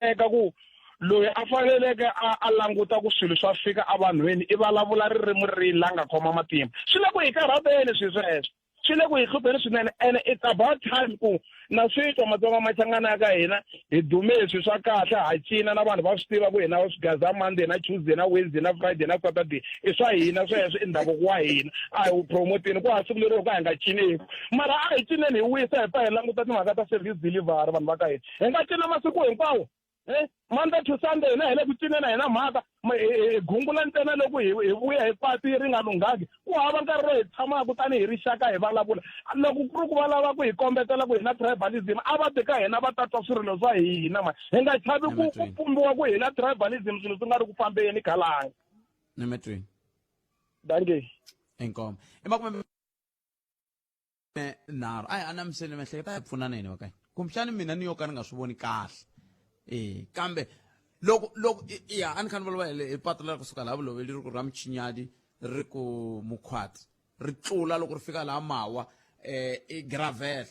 Eka ku loyi a faneleke a a languta ku swilo swa fika evanhwini i vulavula ririmi rihi la nga khoma matimba. Swi le ku hi karhateni swilo sweswo. Swi le ku hi hlupheni swinene ene it's about time ku na swi twa Matsonga Machangana ya ka hina hi dume hi swilo swa kahle ha cina na vanhu va swi tiva ku hina swigaza Monday na Tuesday na Wednesday na Friday na Saturday i swa hina sweswo i ndhavuko wa hina a hi wu promoteni ku hava siku leri ka hi nga cineki mara a hi cineni hi wisa hi pfa hi languta timhaka ta service delivery vanhu va ka hina hi nga cina masiku hinkwawo eh Monday to Sunday hina hi le ku cineni a hi na mhaka hi gungula ntsena loko hi hi vuya hi pati ri nga lunghaki ku hava nkarhi lowu hi tshamaka tanihi rixaka hi vulavula loko ku ri ku va lava ku hi kombetela ku hi na tribalism a va ti ka hina va ta twa swirilo swa hina ma hi nga chavi ku ku pumbiwa ku hi na tribalism swilo swi nga ri ku fambeni khalanga Nemetweni. Dankie. Inkomo. I nharhu a hi anamiseni miehleketo a hi pfunaneni va ka kumbexani mina ni yo ka ni nga swi voni kahle e kambe loko loko ya a ni kha ni vulavula hi patu leri kusuka laha vuloveli ri ku ra muchinyadi ri ku mukhwati ri tlula loko ri fika laha mawa um i gravel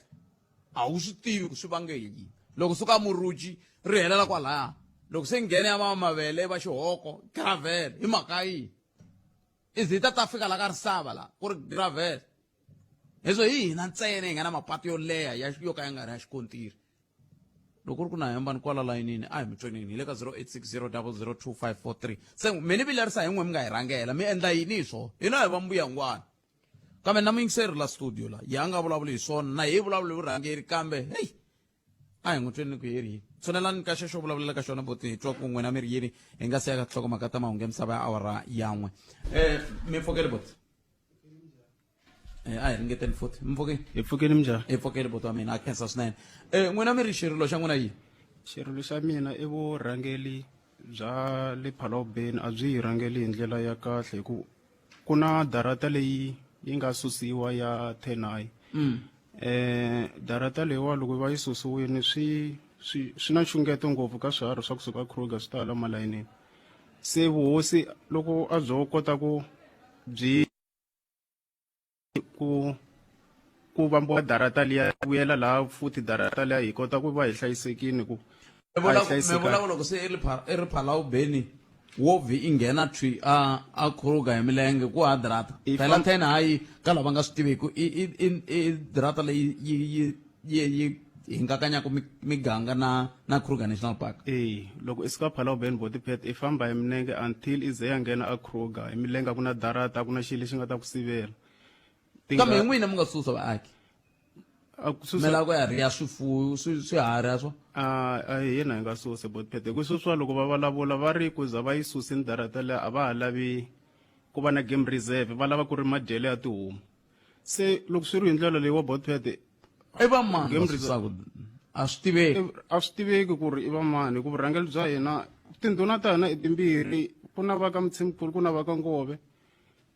a wu swi tivi ku swi vange yini loko suka muruji ri helela kwalaya loko se nghene ya va mavele va xihoko gravel hi mhaka yini ize yi ta ta fika la ka risava la ku ri gravel heswo hi hina ntsena hi nga na mapatu yo leha ya yo ka ya nga ri ya xikontiri loko ri ku na hembani kwala layinini a hi mi twenini hi le ka 0860002543 se mi ni vilerisa hi n'we mi nga hi rhangela mi endla yini hi swona hina hi va mbuyangwana kambe na muyingiseri la studio la ya nga vulavuli hi swona na hi vulavuli vurhangeri kambe heyi a hi n'wi tweni ku yeri yini tshunelani ka xexo vulavulela ka xona boti hi twa ku n'wina mi ri yini hi nga se ya ka tinhlokomhaka ta mahungu ya misava ya awara yan'we um mi pfukeli boti a hi ringeteni futhi mi pfukeli hi pfukeli minjhani hi pfukeli boti wa mina a khensa swinene um n'wina mi ri xirilo xa n'wina yini xirilo xa mina i vurhangeli bya le Phalawubeni a byi hi rhangeli hi ndlela ya kahle hi ku ku na darata leyi yi nga susiwa ya Tenai mm. eh darata leyiwa loko va yi susiwile swi swi swi na nxungeto ngopfu ka swiharhi swa kusuka Kruger swi ta hala malayinini se vuhosi loko a byo kota ku byi ku ku vambiwa darata liya vuyela laha futhi darata liya hi kota ku va hi hlayisekile ku mi vula ku loko se i ri phalawubeni wo vhi i nghena thwi a a khuruga hi milenge ku ha darata phela ten hayi ka lava nga swi tiviku i i i darata leyi yi yi yi yi hingakanyaka miganga na na Kruger National Park. Eh, loko i suka Phalawubeni Botipet i famba hi milenge until i ze ya nghena a Kruger hi milenge a ku na darata a ku na xilo lexi nga ta ku sivela. Kambe hi n'wina mi nga susa vaaki. A ku susa Mi lava ku ya rhiya swifuwo swi swiharhi a swo. A a hi hina hi nga susa Botipet hi ku sweswiwa loko va vulavula va ri ku za va yi susini darata liya a va ha lavi ku va na game reserve va lava ku ri madyelo ya tihomu. Se loko swi ri hi ndlela leyi wa Botpet i va mani va susaku a swi tiveki a swi tiveki ku ri i va mani hikuva vurhangeri bya hina tindhuna ta hina i timbirhi ku na va ka Mtshimkhulu ku na va ka Ngove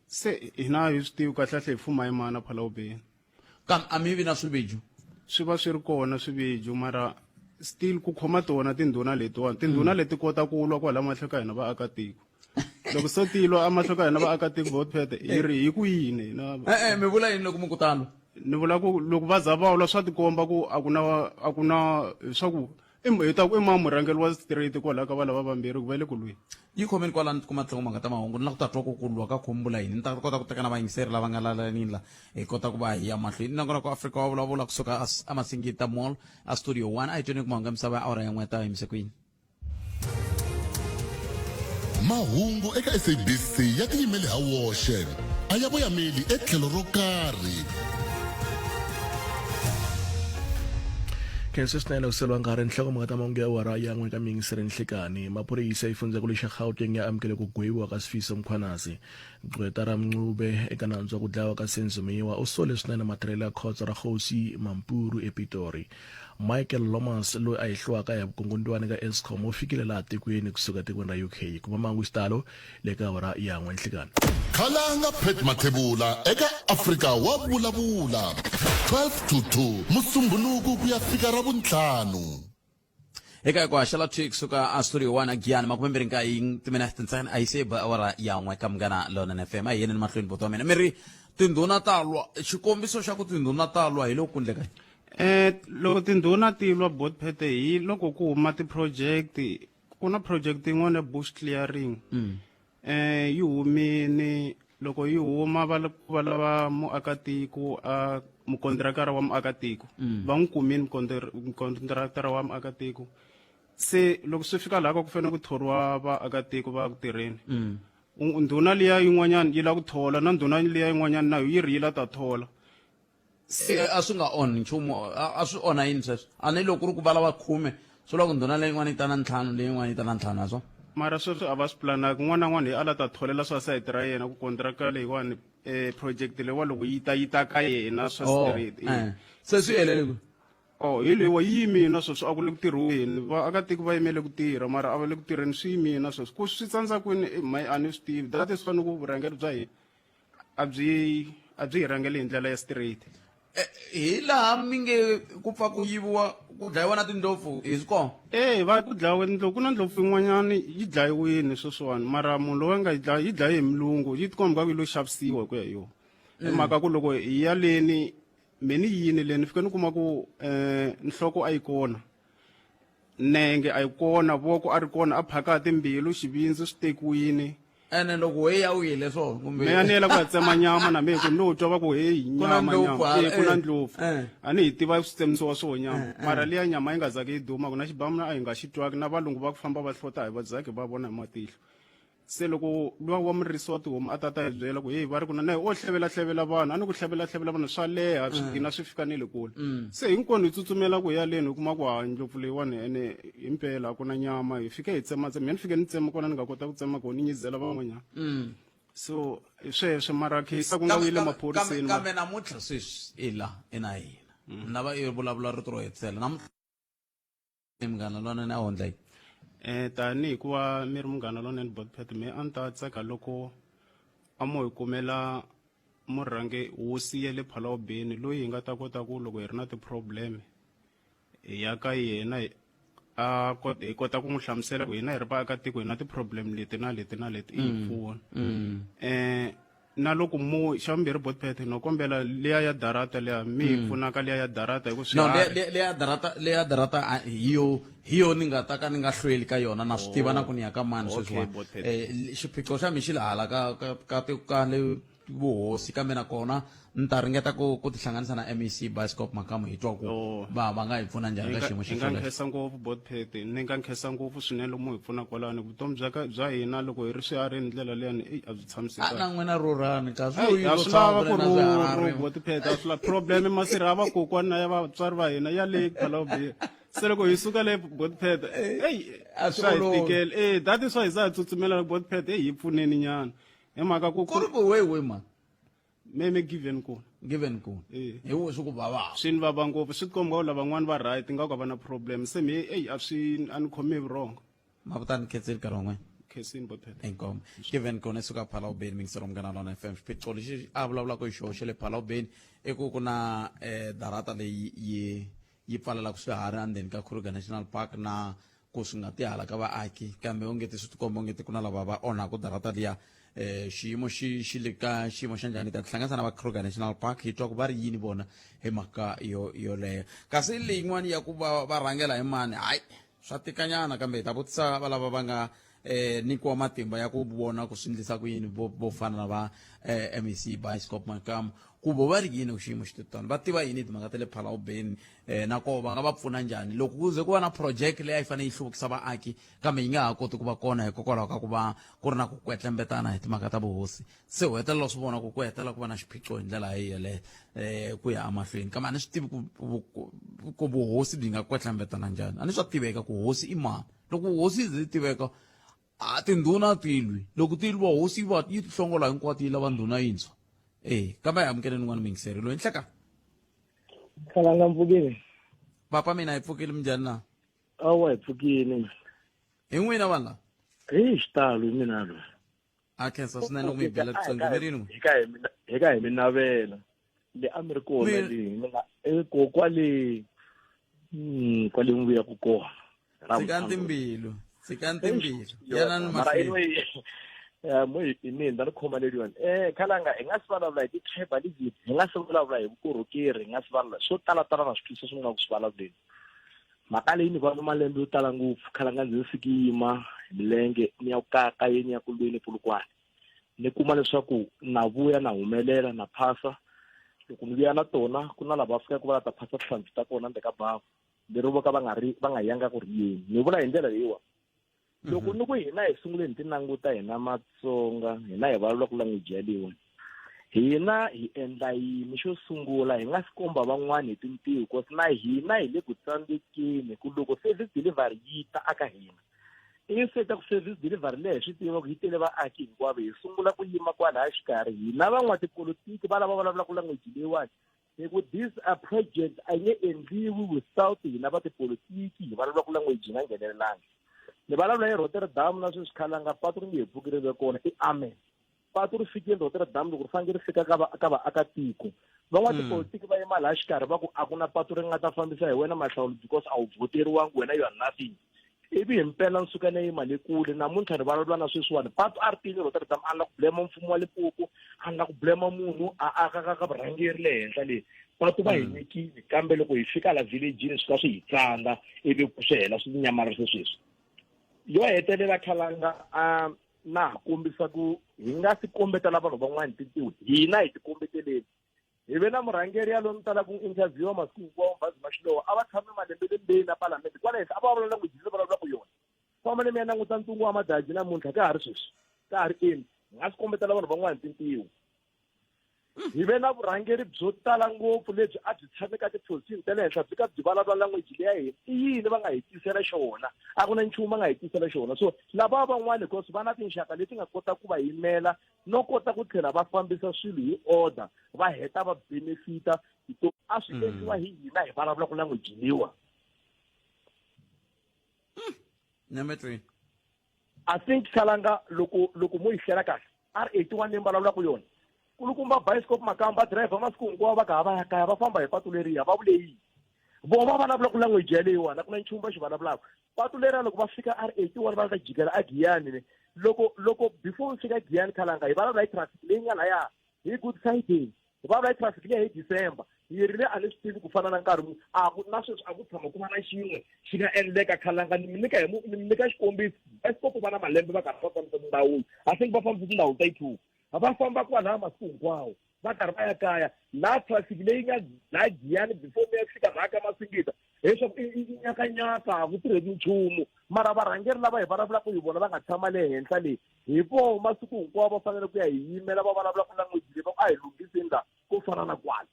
se hina a hi swi tivi kahlekahle hi fuma hi mani a Phalawubeni kambe a mi vi na swivijo swi va swi ri kona swivijo mara still ku khoma tona tindhuna letiwani tindhuna mm. leti kota ku lwa kwala mahlo ka hina vaakatiko loko se ti lwa amahlo ka hina vaakatiko votpete hi ri hi ku yini hina e-e mi vula yini loko mi ku tano ni vula ku loko va za va lwa swa tikomba ku a ku na a ku na swa ku hi ta ku i mani murhangeri wa straight kwalaho ka valava vambirhi ku va le ku lweni yi khomeni kwalano ti kuma tinhlokomhaka ta mahungu ni la ku ta twa ku ku lwa ka khombula yini ni ta kota ku teka na vayingiseri lava nga lalanini la hi kota ku va hi ya mahlweni nakona ku afrika wa vulavula kusuka emasingita mall a studio 1 a hi tweni ku mahungu ya misava ya awara yan'we ta yimise ku yini Mahungu eka SABC ya tiyimele ha woxe, a ya voyameli etlhelo ro karhi. Khensa swinene ku seliwa nkarhi nhlokomhaka ta mahungu ya awara ya n'we ka miyingiseri nhlikani maphorisa efundzakulu xa Gauteng ya amukele ku gweviwa ka Sifiso Mkhwanazi gqweta ra Mncube eka nandzu wa ku dlawa ka Senzo Meyiwa u sole swinene matirhelo ya khotso ra Kgosi Mampuru ePitori Michael Lomas loyi a hehliwaka ya vukungundzwani ka Eskom u fikile laha tikweni kusuka etikweni ra UK. Kuma mahungu hi xitalo le ka awara ya n'we nhlikani. Khalanga Pat Mathebula eka Afrika wa Vulavula, 12 to 2 Musumbhunuku ku ya fika Ravuntlhanu. Eka ku haxela thwi kusuka a studio 1 a Giyani 29 timinete ntsena a yi se ba awara ya n'we ka Munghana Lonene FM. A hi yeneni mahlweni buti wa mina mi ri tindhuna ta lwa xikombiso xa ku tindhuna ta lwa hi loko ku endleka yini? Loko tindhuna ti lwa botpete hi loko ku huma ti-project ku na project yin'wana ya bush clearing yi humini loko yi huma va va lava muakatiko a mukontirakara wa muakatiko va n'wi kumini mukontirakara wa muakatiko se loko swi fika laha ka ku fanele ku thoriwa vaakatiko va ku tirheni ndhuna liya yin'wanyana yi lava ku thola na ndhuna liya yin'wanyana na yo yi ri yi la ta thola se a swi nga onhi nchumu a swi onha yini sweswo a ni loko ku ri ku va lava khume swi vula ku ndhuna leyin'wana yi ta na ntlhanu leyin'wana yi ta na ntlhanu a swona mara sweswo a va swi pulanaki un'wana na un'wana hi a la ta tholela swa sayiti ra yena ku kontraka leyiwani project leyiwa loko yi ta yi ta ka yena swa Oh, straight eh. Se swi helele kwihi? Oh hi leyiwa yi yimile na sweswi a ku le ku tirhiweni vaakatiko va yimele ku tirha mara a va le ku tirheni swi yimile na sweswi ku swi tsandza kwini eh, my a ni swi tivi that is fane ku vurhangeri bya hina a byi a byi hi rhangeli hi ndlela ya straight Eh, hi laha mi nge ku pfa ku yiviwa ku dlayiwa na tindlopfu hi swi kona e va ku dlawe ndlopfu ku na ndlopfu yin'wanyani yi dlayiwile sweswiwani mara munhu loyi a nga yi dlaya yi dlaye hi mulungu yi tikomba ku yi lo xavisiwa hi ku ya hi yona hi mhaka ku loko hi ya leni me ni yini le ni fike ni kuma ku um nhloko a yi kona nenge a yi kona voko a ri kona a phakati mbilu xivindzi swi tekiwini ene loko we ya u yile swona kumbe me a ni yela ku ya tsema nyama na mehe ku ni lo twa va ku heyi Ku na nyama ndlopfu nyama hala, Eh, ku na eh, ndlopfu eh. a ni hi tiva swi tsemisiwa swo nyama mara liya nyama yi nga zaki yi duma ku na xibamu a hi nga xi twaki na valungu va ku famba va hlota hi va zaki va vona hi matihlo se loko luwa wa murisi wa tihomu a ta ta hi byela ku heyi va ri ku na na o hlevela hlevela vanhu a ni ku hlevela hlevela vanhu swa leha swi gina swi fika ni le kule se hinkwenu hi tsutsumela ku ya leni hi kuma ku ha ndlopfu leyiwani ene himpela a ku na nyama hi fike hi tsema tsema mina ni fike ni tsema kona ni nga kota ku tsema kona ni nyizela van'wanyana so hi sweswo mara khisa ku nga wile maphoriseni kambe namuntlha sweswi i la i na hina na va i vulavula rito ro hetisela namuntlha munghana lonene a hundla yi Tanihi ku va mi ri munghana lonene Botpet me a ni ta tsaka loko a mo hi kumela murhange hosi ya le Phalawubeni loyi hi nga ta kota ku loko hi ri na ti-problem hi ya ka yena a kota hi kota ku n'wi hlamusela ku hina hi ri vaakatiko hi na ti-problem leti na leti na leti i hi pfuna na loko mo xa vumbirhi botpet no kombela liya ya darata liya mi hi pfunaka liya ya darata hi ku no swiharhi leya darata leya darata hi yo hi yo ni nga ta ka ni nga hlweli ka yona na swi tiva na ku ni ya ka mani Okay, sweswiwani Botpet. Xiphiqo xa mi xi la hala ka ka ka ka le vuhosi kambe nakona ni ta ringeta ku ku tihlanganisa na MEC Bioscope Makamu hi twa ku Oh. va va nga hi pfuna njhani ka xiyimo hi nga xexolexo nkhensa ngopfu botpet ni nga nkhensa ngopfu swinene lomu hi pfuna kwalano vutomi bya ka bya hina loko hi ri swiharhini hi ndlela leyani eyi a byi a tshamisekanga na n'wina rhurhani kasi Eyi, a lo swi lava tshama ku na swiharhi rhu botpet a swi lava problem masirha ya vakokwana na ya vatswari va hina ya le Phalaborwa se loko hi suka le botpet eyi a swi swa hi olovi. tikela e that is why hi za hi tsutsumela botpet eyi hi pfuneni nyana hi mhaka ku ku ri ku we we man me me given kona given kona Eh. hi wo swi ku vavaka swi ni vava ngopfu swi tikomba ku lavan'wana va right nga ku a va na problem se me eyi a swi a ni khomi hi vurhongo mavutani khetseli nkarhi wun'wana khensini botpet inkomo given kona suka Phalawubeni mingiselo munghana lona FM xiphiqo lexi a vulavulaka hi xoho xa le Phalawubeni i ku ku na darata leyi yi yi pfalelaka swiharhi endzeni ka Kruger National Park na ku swi nga ti hala ka vaaki kambe ongeti swi tikomba ongeti ku na lava va onhaka darata liya xiyimo xi xi le ka xiyimo xa njhani ta tihlanganisa na va Kruger National Park hi twa ku va ri yini vona hi mhaka yo yoleyo kasi leyin'wani ya ku va va rhangela hi mani hayi swa tikanyana kambe hi ta vutisa va lava va nga nyikiwa matimba ya ku vona ku swi endlisa ku yini vo vo fana na va MEC Bioscope Makamu ku vo va ri yini ku xiyimo xi titano va tiva yini hi timhaka ta le Phalawubeni na koho va nga va pfuna njhani loko ku ze ku va na project leyi a yi fanele yi hluvukisa vaaki kambe yi nga ha koti ku va kona hikokwalaho ka ku va ku ri na ku kwetlembetana hi timhaka ta vuhosi se u hetelela swi vona ku ku hetelela ku va na xiphiqo hi ndlela yeleyo ku ya emahlweni kambe a ni swi tivi ku vuhosi byi nga kwetlembetana njhani a ni swa tiveka ku hosi i mani loko hosi yi ze yi tiveka a tindhuna ti lwi loko ti lwa hosi yi va yi ti hlongola hinkwato yi lava ndhuna yintshwa e kambe a hi amukeleni n'wana muyingiseri loyi nhleka Khalanga mpfukile. Papa mina hi pfukile minjhani na Awa hi pfukile. Hi n'wina vanhu lava Hi xitalo hi mina loyi. A khensa swinene loko mi hi bela riqingho mi rini Hi ka hi mina hi ka hi mi navela. Le a mi ri kona le mi nga e ko kwale kwale mi vuyaka kona. Tshikani timbilu tshikani timbilu yanani Mara mahlweni anyway Mo hi mina ni khoma leriwani khalanga hi nga si vulavula hi ti-tribalism, hi nga si vulavula hi vukorhokeri, hi nga si vulavula swo talatala na swi twisisa swi nga ku swi vulavuleni. Mhaka leyi ni vona malembe yo tala ngopfu khalanga ndzi fiki yima hi milenge ni ya ku kaya ni ya ku lweni Polokwane, ni kuma leswaku na vuya na humelela na phasa. Loko ni vuya na tona ku na lava fikaka va la ta phasa tihlampfi ta kona ndzeni ka bava lero vo ka va nga ri va nga yanga ku riyeni. Ni vula hi ndlela leyiwa, loko ni ku hina hi sungule hi ti languta hina Matsonga, hina hi vulavulaka language yaliwa, hina hi endla yini xo sungula hi nga si komba van'wani hi tintiho? Cause na hina hi le ku tsandzekeni ku loko service delivery yi ta aka hina, instead ku service delivery leyi hi swi tiva ku yi tele vaaki hinkwavo, hi sungula ku yima kwalaya xikarhi hina van'watipolitiki va lava vulavulaka language leyiwani, hi ku this a project a yi nge endliwi without hina va tipolitiki hi vulavulaka language, hi nga nghenelelangi. Ni vulavula hi Rotterdam na sweswi khalanga, patu ri nge he pfuki ri ve kona, i amen. Patu ri fikile Rotterdam, loko ri fanele ri fika ka vaakatiko, van'watipolitiki va yima laha xikarhi va ku a ku na patu ri nga ta fambisa hi wena Mahlawulo, because a wu voteriwangi wena, you are nothing. Ivi hi mpela ni suka ni yima le kule, namuntlha ni vulavula na sweswiwani, patu a ri tini Rotterdam. A ni la ku blame mfumo wa Limpopo, a ni la ku blame munhu a aka ka vurhangeri le henhla le. Patu va hi nyikile, kambe loko hi fika la village-ini swi ka swi hi tsandza, ivi swi hela swi nyamarise sweswi. Yo hetelela khalanga, a na ha kombisa ku hi nga si kombetela vanhu van'wana tintiho, hina hi ti kombeteleni. Hi ve na murhangeri ya lomu tala ku interviewa masiku hinkwawo, Mbazi Mashilowa, a va tshame malembe lembeni na palamende kwala henhla, a va vulavula language leyi vulavulaka yona. Famba ni ya languta ntungu wa madaji namuntlha, ka ha ri sweswi ka ha ri eni. Hi nga swi kombetela vanhu van'wana tintiho. Hi ve na vurhangeri byo tala ngopfu lebyi a byi tshame ka tiposition ta le henhla, byi ka byi vulavula language leya hina. I yini va nga hi tisela xona? A ku na nchumu va nga hi tisela xona. So lava van'wana, because va na tinxaka leti nga kota ku va yimela no kota ku tlhela va fambisa swilo hi order, va heta va benefita to a swi endliwa hi hina hi vulavulaka language leyiwa. Nyametweni. I think khalanga loko mo yi hlela kahle R81 leyi vulavulaka yona, kulukumba bioscope makamba driver masiku hinkwawo va ka va ya kaya va famba hi patu leriya, va vule yini vo va vulavulaka language yaleyiwani? A ku na nchumu va xi vulavulaka. Patu leriya loko va fika R81 va ta jikela a Giyani ne, loko before fika Giyani khalanga, hi vulavula hi traffic leyi nga laya hi Good Friday, hi vulavula hi traffic leyi hi December yi ri le, a ni swi tivi ku fana na nkarhi a ku na sweswi a ku tshama ku va na xin'we xi nga endleka khalanga. Ni mi nyika hi ni mi nyika xikombiso, bioscope va na malembe va karhi va fambisa tindhawu, I think va fambisa tindhawu ta yi-two, va famba kwalaya masiku hinkwawo va karhi va ya kaya, laha traffic leyi nga laha Giyani before mi ya fika laha ka Masingita, hileswaku i nyakanyaka, a ku tirheki nchumu. Mara varhangeri lava hi vulavulaka hi vona va nga tshama le henhla leyi, hi voho masiku hinkwawo va fanele ku ya hi yimela, va vulavulaka language leyi, va ku a hi lunghiseni laha ko fana na kwala.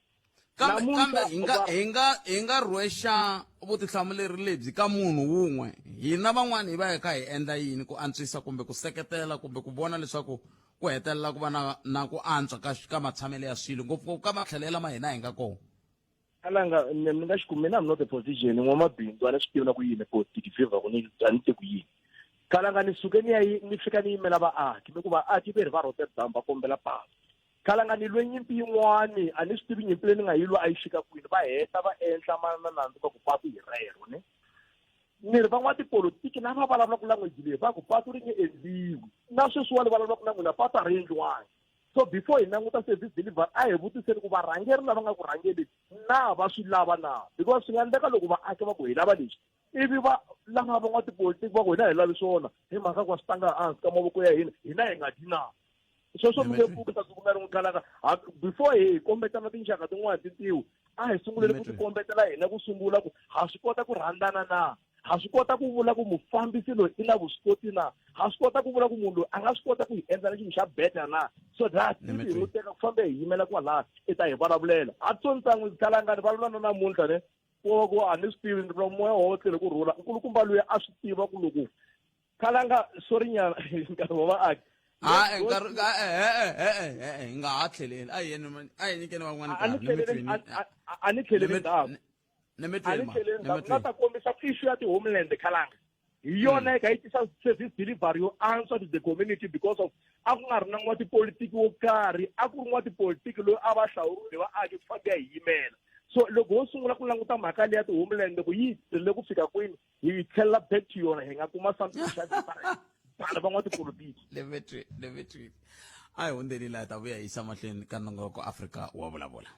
Kambe hi nga rhwexa vutihlamuleri lebyi ka munhu wun'we, hina van'wani hi va hi kha hi endla yini ku antswisa kumbe ku seketela kumbe ku vona leswaku ku hetelela ku va na ku antswa ka matshamelo ya swilo, ngopfungopfu ka matlhelo lama hina hi nga kona? Alanga ni nga xikumi, mina I'm not a politician, n'wamabindzu, a ni swi tivi na ku yini politiki viva ku ni a ni tivi ku yini. Khalanga ni suke ni ya ni fika ni yimela vaaki, mi ku vaaki ve ri va Rotterdam va kombela patu. Khalanga ni lwe nyimpi yin'wani, a ni swi tivi nyimpi leyi ni nga yi lwa a yi fika kwini, va heta va endla mana nandzu va ku patu hi rero. Ni ri van'watipolitiki lava vulavulaka language leyi va ku patu ri nge endliwi, na sweswiwani vulavulaka na n'wina patu a ri endliwangi. So before hi languta service delivery, a hi vutiseni ku varhangeri lava nga ku rhangeli na va swi lava na, because swi nga endleka loko vaaki va ku hi lava leswi, ivi va lava van'watipolitiki va ku hina hi lavi swona hi mhaka ku va swi tanga hansi ka mavoko ya hina, hina hi nga dyi na sweswo. Mi nge pfuki ta siku na rin'we khalanga. Before hi kombetana tinxaka tin'wana tintiho, a hi sunguleni ku ti kombetela hina ku sungula ku ha swi kota ku rhandzana na, ha swi kota ku vula ku mufambisi loyi i na vuswikoti na, ha swi kota ku vula ku munhu loyi a nga swi kota ku hi endlela xilo xa better na, so that ivi hi n'wi teka ku fambe hi yimela kwalaya i ta hi vulavulela. A tsontsangwi khalanga, ni vulavula na namuntlha ne ku a ni swi tivi, ni moya wa tlhele ku rhula. Nkulukumba luya a swi tiva ku loko khalanga, sorry nyana, nkarhi wa vaaki. A nkarhi e hi nga ha tlheleli, a hi yeni, a hi nyikeni van'wana. A ni tlheleli, a ni tlheleli ndzhaku. Ni a ni tlheleli ndzhaku, nga ta kombisa issue ya ti-homeland khalanga, hi yona yi kha yi tisa service delivery yo antswa to the community, because of a ku nga ri na n'watipolitiki wo karhi, a ku ri n'watipolitiki loyi a va hlawuriwe hi vaaki ku fanele hi yimela. So loko ho sungula ku languta mhaka leya ti-homeland, loko yi tirhile ku fika kwini, hi yi tlhelela back to yona, hi nga kuma something xa different. Vanhu van'watipolitiki. Levetwi levetwi a hi hundzeni laha ta vuya hi yisa mahlweni ka nongonoko Afrika wa vulavula.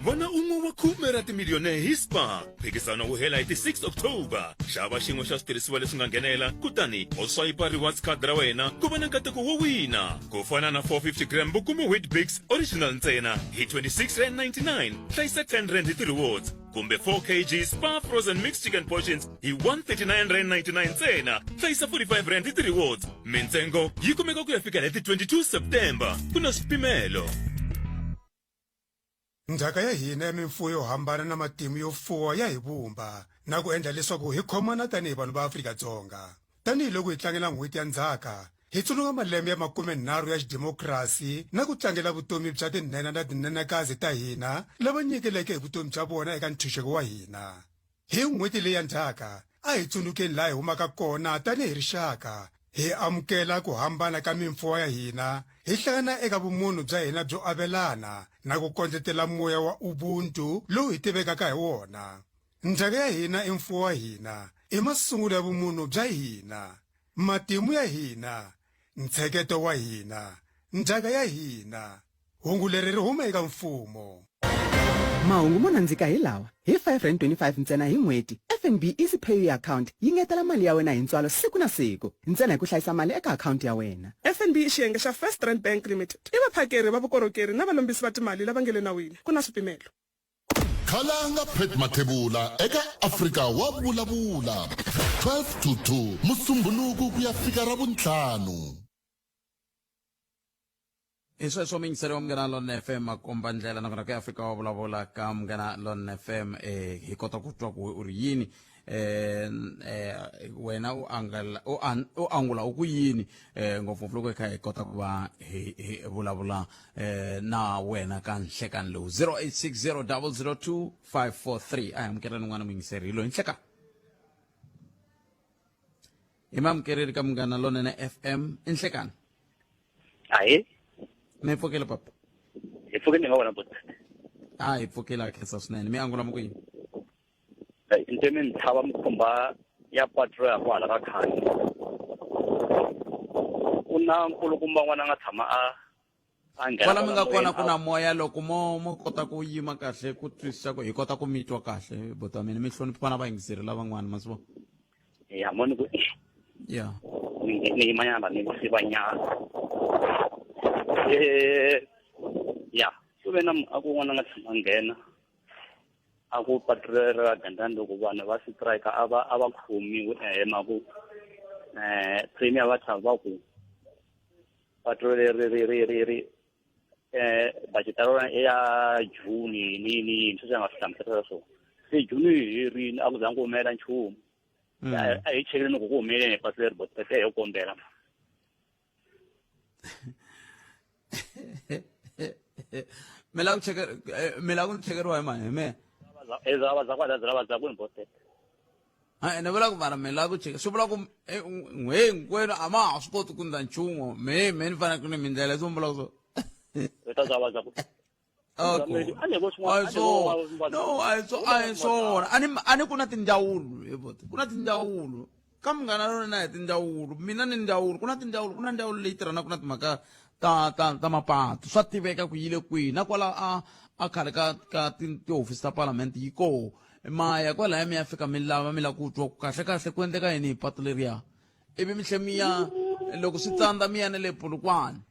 Vana un'we wa khume ra timiliyone hi Spar. Mphikizano wu hela hi ti 6 October. Xava xin'we xa switirhisiwa leswi nga nghenela kutani u swayipa rewards card ra wena ku va na nkateko wo wina. Ku fana na 450 gram Bokumu Weet-Bix original ntsena hi 26 rand 99, hlayisa 10 rand hi ti-rewards kumbe 4 kg Spar frozen mixed chicken portions hi 139 rand 99 ntsena, hlayisa 45 rand hi ti-rewards. Mintsengo yi kumeka ku ya fikela hi ti 22 September. Ku na swipimelo. Ndzhaka ya hina ya mimfuwo yo hambana na matimu yo fuwa ya hi vumba na ku endla leswaku hi khomana tanihi vanhu va Afrika-Dzonga. Tanihi loko hi tlangela N'hweti ya Ndzhaka, hi tsundzuka malembe ya makumenharhu ya xidemokirasi na ku tlangela vutomi bya tinhenha na tinhenhakazi ta hina lava nyikeleke hi vutomi bya vona eka ntshunxeko wa hina. Hi n'hweti leyi ya ndzhaka, a hi tsundzukeni laha hi humaka kona tanihi rixaka, hi amukela ku hambana ka mimfuwa ya hina, hi hlangana eka vumunhu bya hina byo avelana na ku kondletela moya wa Ubuntu lowu hi tivekaka hi wona. Ndzhaka ya hina i mfuwo wa hina, i masungulo ya vumunhu bya hina, matimu ya hina, ntsheketo wa hina, ndzhaka ya hina. Hungu leri ri huma eka mfumo. Mahungu mo nandzika hi lawa, Hi R5.25 ntsena hi n'hweti, FNB Easy Pay Account yi ngetela mali ya wena hi ntswalo siku na siku, ntsena hi ku hlayisa mali eka akhawunti ya wena. FNB i xiyenge xa First Rand Bank Limited. I vaphakeri va vukorhokeri na valombisi va timali lava nga le nawini. Ku na swipimelo. Khalanga Pat Mathebula eka Afrika wa vulavula 12 to 2 Musumbhunuku ku ya fika Ravuntlhanu. Hi sweswo muyingiseri wa Munghana Lonene FM makomba ndlela nakona ku Afrika wa vulavula ka Munghana Lonene FM eh, hi kota ku twa ku u ri yini eh, eh, wena u angala u, an, u angula u ku yini eh, ngopfungopfu loko hi kha hi kota ku va hi, hi vulavula eh, na wena ka nhlekani lowu 0860 002 543 a hi amukeleni un'wana muyingiseri hi loyi nhlekani hi mamukereri ka Munghana Lonene FM i nhlekani Ahee. Mi pfukile papa? Hi pfukile nga wena buti. A hi pfukile a khensa swinene. Mi angula mi ku yini? Nte mi ntshava mikhumba ya patu ro ya kwala ka khani. Ku na nkulukumba n'wana a nga tshama a a nghena kwala mi nga kona ku na moya loko mo mo kota ku yima kahle ku twisisa ku hi kota ku mi twa kahle buti wa mina mi hlonipha na vayingiseri lavan'wana ma swi vona ya mo ni ku ya ni yimanyana ni sivanyana eh ya ku ve na muako wun'wana nga tshama nghena a ku patu rero ra gandani loko vanhu va strike a va a va khomiwi ehe ma ku eh premier va tshama va ku patu leri ri ri ri ri eh budget ya rona i ya June ni ni yini sweswi a nga swi hlamusela swona se June yi herile a ku zanga ku humelela nchumu mm. a hi chekile ku ku humelele hi pasi leri botete hi kombela mi lava ku cheke eh, mi lava ku chekeriwa hi mani hi mehe ezavazakwadaziravazakuni botete a ni vula ku mara mi lava ku cheka swi vula ku eh, n'we hinkwenu a ma ha swi koti ku ndla nchumu me me ni fanele ku ni mi ndlela leswi mi vulaka swona no a hi swona a ni ku na tindzawulo hi voti ku na tindzawulo ka munghana lona na hi tindzawulo mina ni ndzawulo ku na tindzawulo ku na ndzawulo leyi tirhanaka na timhaka ta ta ta mapatu swa tiveka ku yile kwihi na kwala a a khale ka ka tihofisi ta palamende yi koho ma ya kwalaya mi ya fika mi lava mi lava ku twa ku kahle kahle ku endleka yini hi patu leriya ivi mi tlhe mi ya loko swi tsandza mi ya na le Polokwane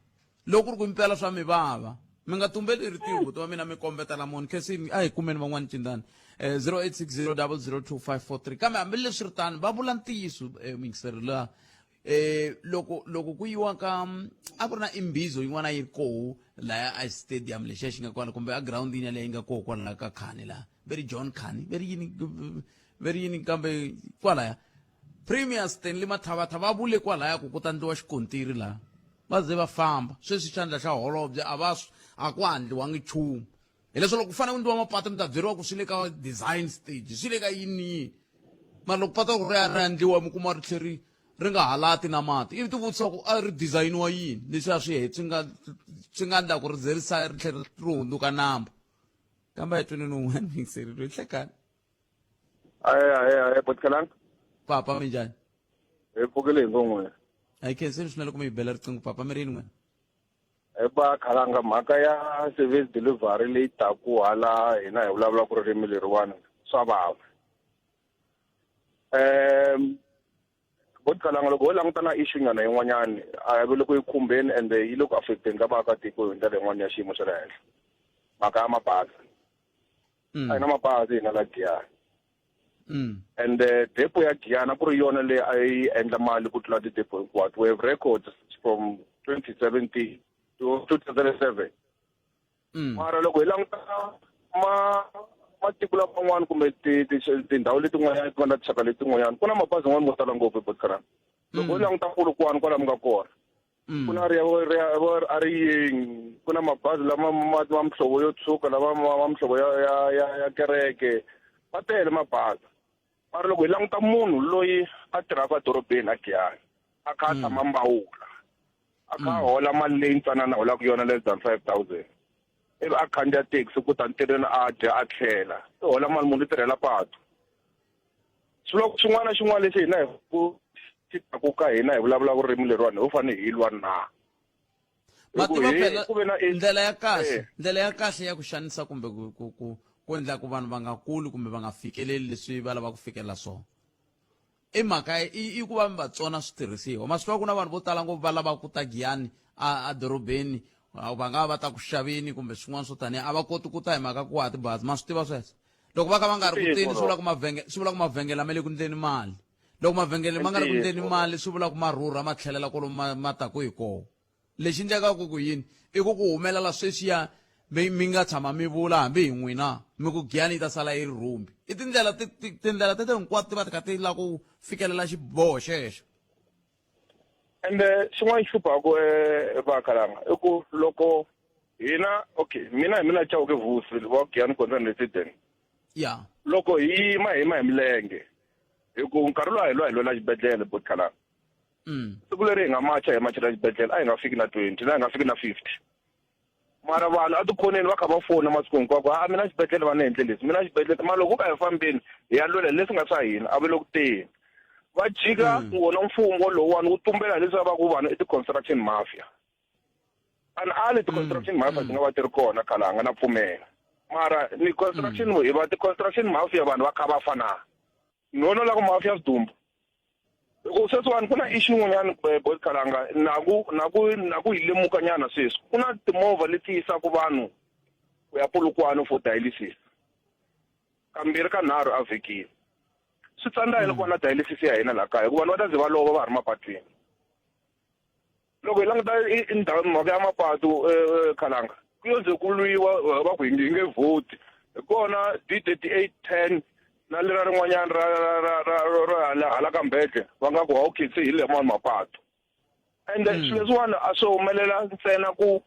loko ku ri ku impela swa mi vava mi nga tumbeli ritiho buti wa mina mi kombetela munhu khesini a hi kumeni van'wani cindani eh, 0860 002 kambe hambileswi ri tano va vula ntiyiso eh, muyingiseri laha eh loko loko ku yiwa ka a ku ri na imbizo yin'wana yi ri koho laya a stadium lexiya xi nga kwala kumbe a groundini yaleyo yi nga koho kwala ka khani laha ve ri john khani ve ri yini ve ri yini kambe kwalaya premier stanley mathavatha va vule kwalaya ku ku ta ndliwa xikontiri laha va ze va famba sweswi xandla xa holobye a va a ku handliwangi nchumu hileswo loko ku fanele ku ndliwa mapatu mi ta byeriwa ku swi le ka design stage swi le ka yini yini mara loko patu ri ya ri ya ndliwa mi kuma ri tlhe ri ri nga halati na mati ivi ti vutisa ku a ri designiwa yini leswi a swi he swi nga swi nga endla ku ri ze ri sa ri tlhela ri hundzuka nambu kambe a hi twini ni un'wana muyingiseri loyi hlekani aye aye aye botikelang papa minjhani Hi pfukile hi ngo n'wina. A hi khenseni swinene loko mi hi bela riqingho papa mi ri yini n'wina? Eba khalanga mhaka ya service delivery leyi taku hala hina hi vulavulaka ririmi leriwani swa vava. Um bot khalanga loko ho languta na issue nyana yin'wanyani a yi le ku yi khumbeni ende yi le ku affecteni ka vaakatiko hi ndlela yin'wana ya xiyimo xa le henhla mhaka ya mabazi a hi na mabazi hina la Giyani and depo ya Giyani a ku ri yona leyi a yi endla mali ku tlula ti-depo hinkwato we have records from 2017 to 2007 mara loko hi languta ma matiko laman'wana kumbe tindhawu letin'wanyana ti nga na tinxaka letin'wanyana ku na mabazi man'wana mo tala ngopfu eBotswana loko hi languta Polokwane kwala mi nga kona ku na ri a ri yeng ku na mabazi lama ma ma muhlovo yo tshuka lama ma muhlovo ya ya ya ya kereke ma tele mabazi mara loko hi languta munhu loyi a tirhaka edorobeni a Giyani a kha a tshama Mbawula a kha a hola mali leyi ntsanana a holaka yona less than 5000 ivi a khandziya taxi ku ta ntirhweni a dya a tlhela i hola mali munhu i tirhela patu swi loko xin'wana na xin'wana lexi hina hi ku xi taku ka hina hi vulavula ririmi leriwani ho fanele hi lwa na ma tiva phela ndlela ya kahle ndlela ya kahle ya ku xanisa kumbe ku ku ku ku endla ku vanhu va nga kuli kumbe va nga fikeleli leswi va lavaka ku fikelela swona i mhaka i ku va mi va tsona switirhisiwa ma swi tiva ku na vanhu vo tala ngopfu va lavaka ku ta Giyani a dorobeni va nga va ta ku xaveni kumbe swin'wana swo taniya a va koti ku ta hi mhaka ku ha tibazi ma swi tiva sweswo loko va ka va nga ri ku teni swi vula ku mavhengele swi vula ku mavhengele ma le ku ndleni mali loko mavhengele ma nga ri ku ndleni mali swi vula ku ma rhurha ma tlhelela kwalomu ma ma taku hi kona lexi endlekaka ku yini i ku ku humelela sweswiya mi mi nga tshama mi vula hambi hi n'wina mi ku Giyani yi ta sala yi ri rhumbi i tindlela tindlela teto hinkwato ti va ti kha ti lava ku fikelela xiboho xexo ende xin'wana xi hluphaku vakhalanga i ku loko hina okay mina hi mina Chauke Vusi wa Giyani Concerned Resident ya loko hi yima hi yima hi milenge hi ku nkarhi lowu a hi lwa hi lwela xibedhlele botkhalanga siku leri hi nga macha hi machela xibedhlele a hi nga fiki na 20 na hi nga fiki na 50 mara vanhu atikhoneni va kha va fona masiku hinkwako a mina xibedhlele va ni endle leswi mina xibedhlele mara loko ku ka hi fambeni hi ya lwela leswi nga swa hina a va le ku teni va jika wona mfumo lowuwani wu tumbela leswi va ku vanhu i ti-construction mafia and ali ti-construction mafia ti nga va ti ri kona khalanga na pfumela mara ni construction hi va ti-construction mafia vanhu va kha va fana no no la ku mafia swidumbu Ku sweswiwani ku na issue yin'wanyana eh, boy Khalanga na ku na ku na ku yi lemuka nyana sweswi ku na timovha leti yisaka vanhu ku ya Polokwane for dialysis kambirhi ka nharhu a vhikini swi tsandza yini ku va na dialysis ya hina laha kaya hikuva vanhu va ta ze va lova va ha ri mapatwini loko hi languta ndhawu mhaka ya mapatu eh, khalanga ku yo ze ku lwiwa eh, va ku hi nge vhoti hi kona d 38 10 na lera rin'wanyana ra ra ra ra ra ra hala hala ka mbedle va nga ku okay se hi le mani mapatu ende swilo leswiwani a swi humelela ntsena ku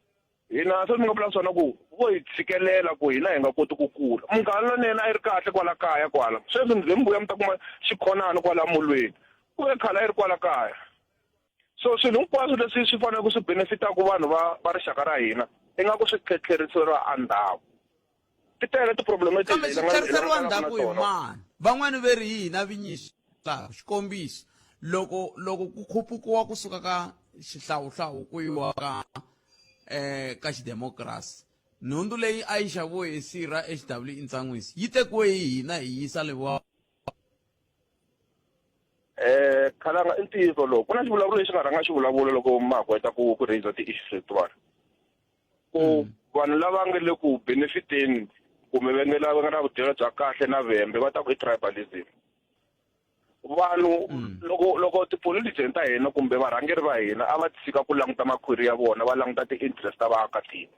hina se mi nga vula swona ku vo hi tshikelela ku hina hi nga koti ku kula munghana lonene a yi ri kahle kwala kaya kwala sweswi mi ze mi vuya mi ta kuma xikhonani kwala molweni ku ve khale a yi ri kwala kaya So swilo hinkwaswo leswi swi faneleke swi benefitaka vanhu va va rixaka ra hina ingaku swi tlheriseriwa endzhaku. Ti tele ti-problem leti Kambe hi swi hi tlheriseriwa langutanaka na ndzhaku hi tona. mani? Van'wani ve ri hi hina vinyi xikombiso loko loko ku khupukiwa kusuka ka xihlawuhlawu ku yiwa ka eh ka xidemokirasi nhundzu leyi a yi xaviwe hi sirha HW Intsan'wisi yi tekiwe hi hina hi yisa le wa Eh khalanga i ntiyiso lowu ku na xivulavulo lexi nga rhanga xi vulavula loko ma ha ku heta ku ku raise ti-issues letiwani ku vanhu lava nga le ku benefiteni kumbe va nga lava nga na vudyelo bya kahle na vhembe va ta ku i tribalism vanhu loko loko ti-politician ta hina kumbe varhangeri va hina a va tshika ku languta makhwiri ya vona va languta ti-interest ta vaakatiko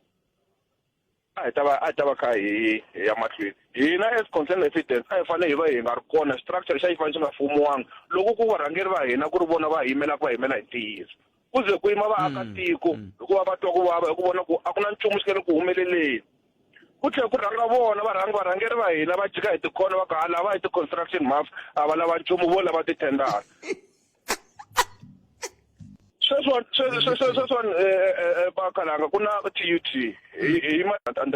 a hi ta va a hi ta va kha hi hi ya mahlweni hina as concerned residents a hi fanele hi va hi nga ri kona structure xa xi fanele xi nga fumiwanga loko ku varhangeri va hina ku ri vona va hi yimelaka va yimela hi ntiyiso ku ze ku yima vaakatiko hikuva va twa ku vava hi ku vona ku a ku na nchumu xi nga le ku humeleleni ku tlhela ku rhanga vona varhangi varhangeri va hina va jika hi tikhona va ku ha lava hi ti-construction mafia a va lava nchumu vo lava tithendara sweswiwani sweswiwani vakhalanga ku na T_U_T hi hi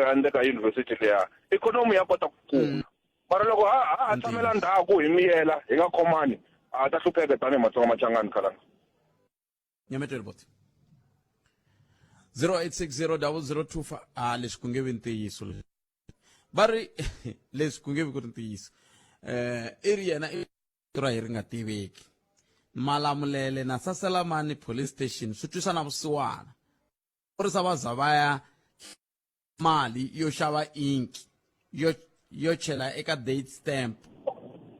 handle ka university liya ikhonomi ya kota ku kula mara loko ha ha tshamela ndzhaku hi miyela hi nga khomani A ta hlupheka tanihi Matsonga Machangani khalanga. Nyametweni boti. 08600025 ah leswi ku nge vi ntiyiso leswi. Va ri leswi ku nge vi ku ri ntiyiso. Eh i ri yena i ra hi ri nga tiveki. Malamulele na Saselamani police station swi twisa na vusiwana. Phorisa va za va ya mali yo xava inki yo yo chela eka date stamp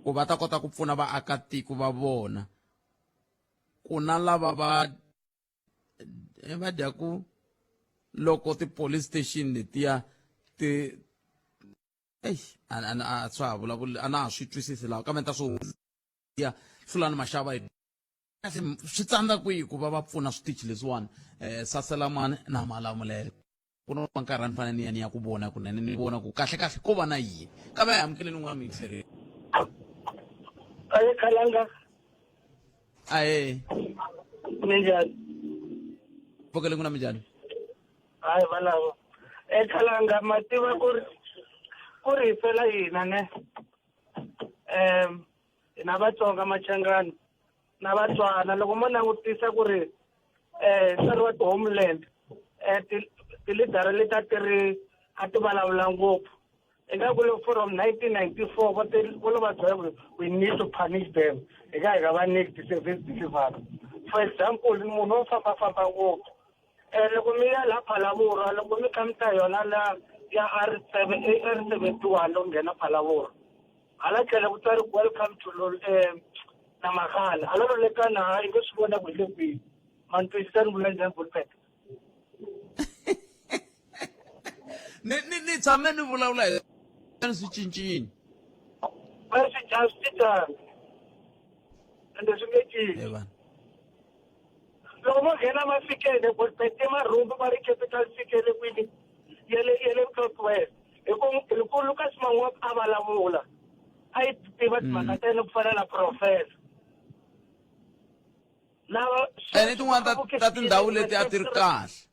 ku va ta kota ku pfuna vaakatiko va vona ku na lava va va dyaku loko ti-police station letiya ti eish a a swa ha vulavuli a na ha swi twisisi laha kambe ni ta swi ya hlulani maxava hi kahle swi tsandza kwihi ku va va pfuna switichi leswiwani um saselamani na malamulele ku na nkarhi a ni fanele ni ya ni ya ku vona kunene ni vona ku kahle kahle ko va na yini kambe a hi amukeleni un'wana muyingiseri Aye khalanga ahe minjhani pfukele n'wina minjhani hayi valavo e khalanga ma tiva ku ri ku ri hi fela hina ne um hina Vatsonga Machangani na Vatswana loko mo langutisa ku ri um nkarhi wa ti-homeland um ti-leader leti a ti ri a ti vulavula ngopfu ingaku loko from 1994 va te vo lo va byela ku we need to punish them hi ka hi nga va nyiki ti-service delivery for example munhu wo fambafamba ngopfu um loko mi ya laha Phalaborwa loko mi kha mi ta yona la ya R seven R 71 loko nghena Phalaborwa hala tlhelo ku tsari welcome to um Namakgale hala lo le ka naha i nge swi vona ku hi le kwihi ma ni twisisa ni vula njhani Bulpet ni ni ni tshame ni vulavula hi ni swi cincini va swi a swi cincanga ende swi nge cinci he vanhu loko mo nghena mafikeni Bulpet i marhumbi va ri capital city ya le kwini ya le ya le South West hi ku hi ku Lucas Mangope a vulavula a yi tiva timhaka ta yena ku fana na professor lava ene tin'wana ta ta tindhawu leti a ti ri kahle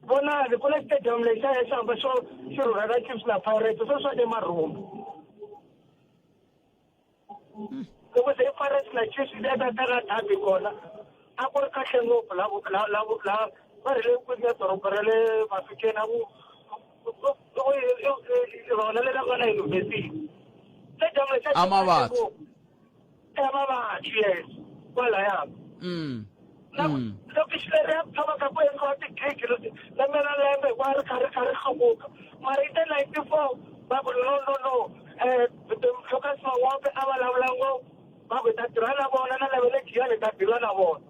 vonani ku na stadium lexi a ya xi hamba xo xi rhurhela Chiefs na Pirates sweswi i marhumbi loko se i Pirates na Chiefs yi ta ta na dabi kona a ku ri kahle ngopfu la la la la va ri le kwini ka doroba ra le Mafikeng a ku rona leri nga na yunivhesiti stadium lexi a xi Amabathu. Amabathu yes kwalaya Na lokixi leriya ku tshama kha ku endliwa tigigi lembe na lembe hikuva ri kha ri kha ri hluvuka mara yi te 94 va ku no no no um Lucas Mangope a vulavula ngopfu va ku hi ta tirha na vona na lava le Giyani hi ta dila na vona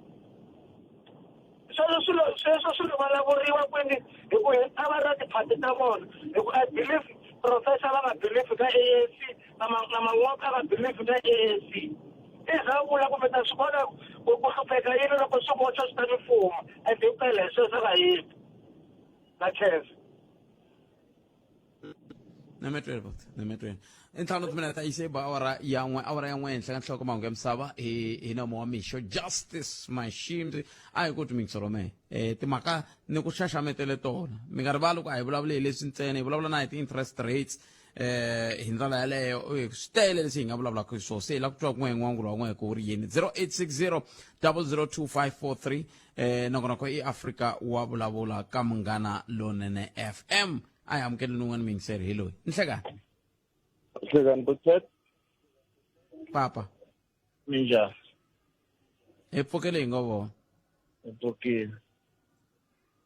sweswo swilo sweswo swilo vulavuriwa kwini hi ku a va ri na tiphati ta vona hi ku I believe professor va nga believe ka A_N_C na ma na Mangope a va believe ka A_N_C i za vula kumbe ta swi vona ku ku hlupheka yini loko swi voxa swi ta mi fuma and himpela hi sweswo nga yini na khensa Nemetweni bot, nemetweni. I ntlhanu timinete ta yise ba awara ya n'we awara ya n'we henhla ka nhloko mahungu ya misava hi hi nomo wa mixo Justice Mashimzi a hi ku timingiselo me eh timhaka ni ku xaxametele tona mi nga rivali ku a hi vulavuli hi leswi ntsena hi vulavula na hi ti-interest rates eh hi ndlela yaleyo eh, swi tele leswi hi nga vulavulaka hi swona se hi lava ku twa kun'we hi n'wangulo wa n'we ku ri yini 0860 002543 eh nongonoko i Afrika wa vulavula ka Munghana Lonene FM a hi amukeleni un'wana muyingiseri hi loyi nhlekani Nhlekani Butset papa minjhani hi pfukele hi ngo vona hi pfukile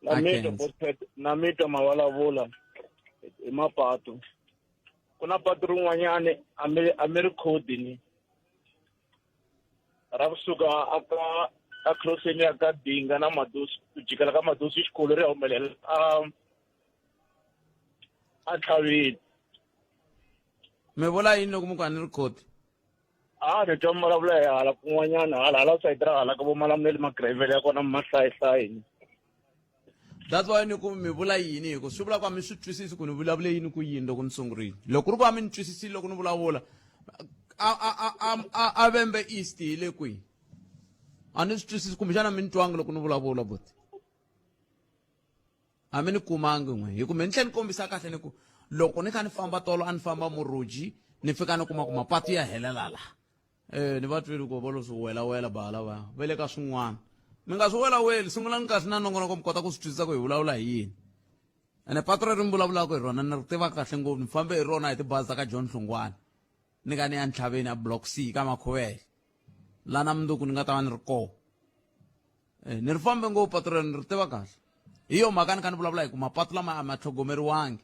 na mitwa Butset na mitwa ma vulavula hi mapatu ku na patu rin'wanyani a mi a mi ri khodi ni ra kusuka aka a crosseni ya ka dinga na madosi ku jikela ka madosi xikolo ri ya humelela a a tlhavini mi vula yini loko mi ku a ni ri khoti a ni twa mi vulavula hi hala kun'wanyana hala hala sayiti ra hala ka vo malamulele magirevhele ya kona ma hlayihlayi that's why ni ku mi vula yini hi ku swi vula ku a mi swi twisisi ku ni vulavule yini ku yini loko ni sungurile loko ku ri ku a mi ni twisisile loko ni vulavula a a a a a a vembe east hi le kwihi a ni swi twisisi kumbexana mi ni twangi loko ni vulavula buti a mi ni kumangi n'we hi ku mi ni tlhe ni kombisa kahle ni ku loko ni kha ni famba tolo a ni famba muruji ni fika ni kuma ku mapatu ya helela la. Eh ni va twile ku va lo swi welawela ba lava va le ka swin'wana. Mi nga swi welaweli sungulani kahle na nongonoko mi kota ku swi twisisa ku hi vulavula hi yini. Ene patu leri mi vulavulaka hi rona ni ri tiva kahle ngopfu ni fambe hi rona hi tibazi ta ka John Hlongwane ni ka ni ya ntlhaveni a block C ka Makhuvele la na mundzuku ni nga ta va ni ri kona. Eh, ni ri fambe ngopfu patu rero ni ri tiva kahle. Hi yo mhaka ni kha ni vulavula hi ku mapatu lama a ma tlhogomeriwangi.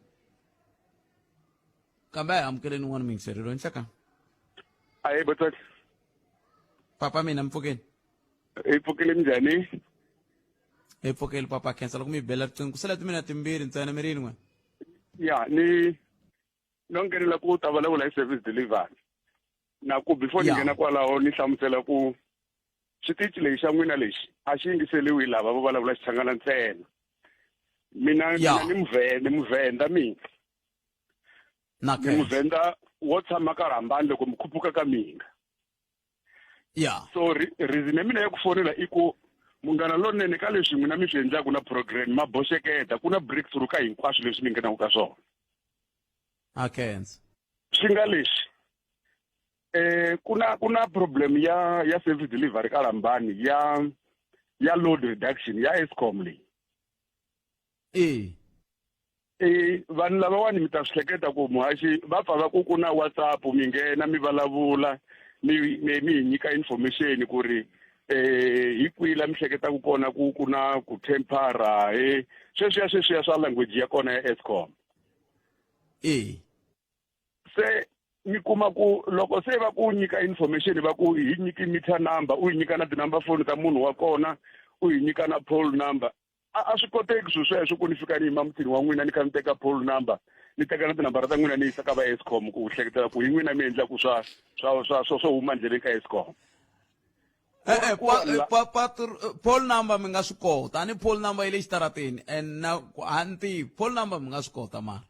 Kambe a hi amukeleni un'wana muyingiseri loyi nhlekani. Ahee botswatsi. Papa mina mi pfukeni. Hi pfukile minjhani? Hi pfukile papa khensa loko mi bela riqingho ku sele timina timbirhi ntsena mi ri yini n'we? Ya ni no nghenela ku ta vulavula hi service delivery. Na ku before ni nghena kwalaho ni hlamusela ku xitichi lexi xa n'wina lexi a xi yingiseliwi hi lava vo vulavula Xichangana ntsena. Mina mina ni muvhenda ni muvhenda mina. Na Ni muvhenda wo tshama ka Rhambani loko mi khuphuka ka mina. Ya. So reason ya mina ya ku fonela i ku munghana lonene ka leswi n'wina mi swi endlaka na program ma boxeketa ku na breakthrough ka hinkwaswo leswi mi nghenaka ka swona. A khensa. Swi nga leswi eh ku na ku na problem ya ya service delivery ka Rhambani ya ya load reduction ya Eskom leyi. E. E vanhu lavawani mi ta swi hleketa ku muhaxi va pfa va ku ku na WhatsApp mi nghena mi vulavula mi mi mi hi nyika information ku ri eh hi kwihi la mi hleketaka kona ku ku na ku tempera he sweswiya sweswiya swa language ya kona ya Eskom. E. Se mi kuma ku loko se va ku nyika information va ku hi nyiki meter number u yi nyika na ti-number phone ta munhu wa kona u yi nyika na pole number a a swi koteki swilo sweswo ku ni fika ni yima mutini wa n'wina ni kha ni teka pole number ni teka na tinambara ta n'wina ni yisa ka va Eskom ku hleketela ku hi n'wina mi endlaku swa swa swa swa swo huma ndleleni ka Eskom. Eh, eh, pa, eh, pa, pa, pole number mi nga swi kota a ni pole number yi le xitarateni and na a ni tivi pole number mi nga swi kota mara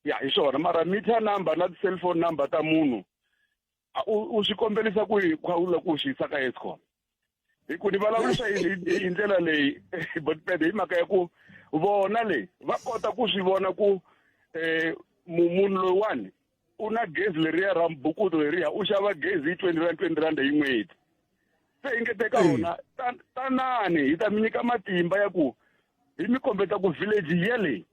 ya hi swona mara meter number na ti-cellphone number ta munhu u swi kombelisa ku hi khawula ku xi yisa ka Eskom hi ku ni vulavurisa hi ndlela leyi botped hi mhaka ya ku vona leyi va kota ku swi vona ku um munhu loyiwani u na gezi leriya ra mbukuto leriya u xava gezi hi 20 rand 20 rand hi n'hweti se hi nge teka wona tanani hi ta mi nyika matimba ya ku hi mi kombeta ku village yeleyi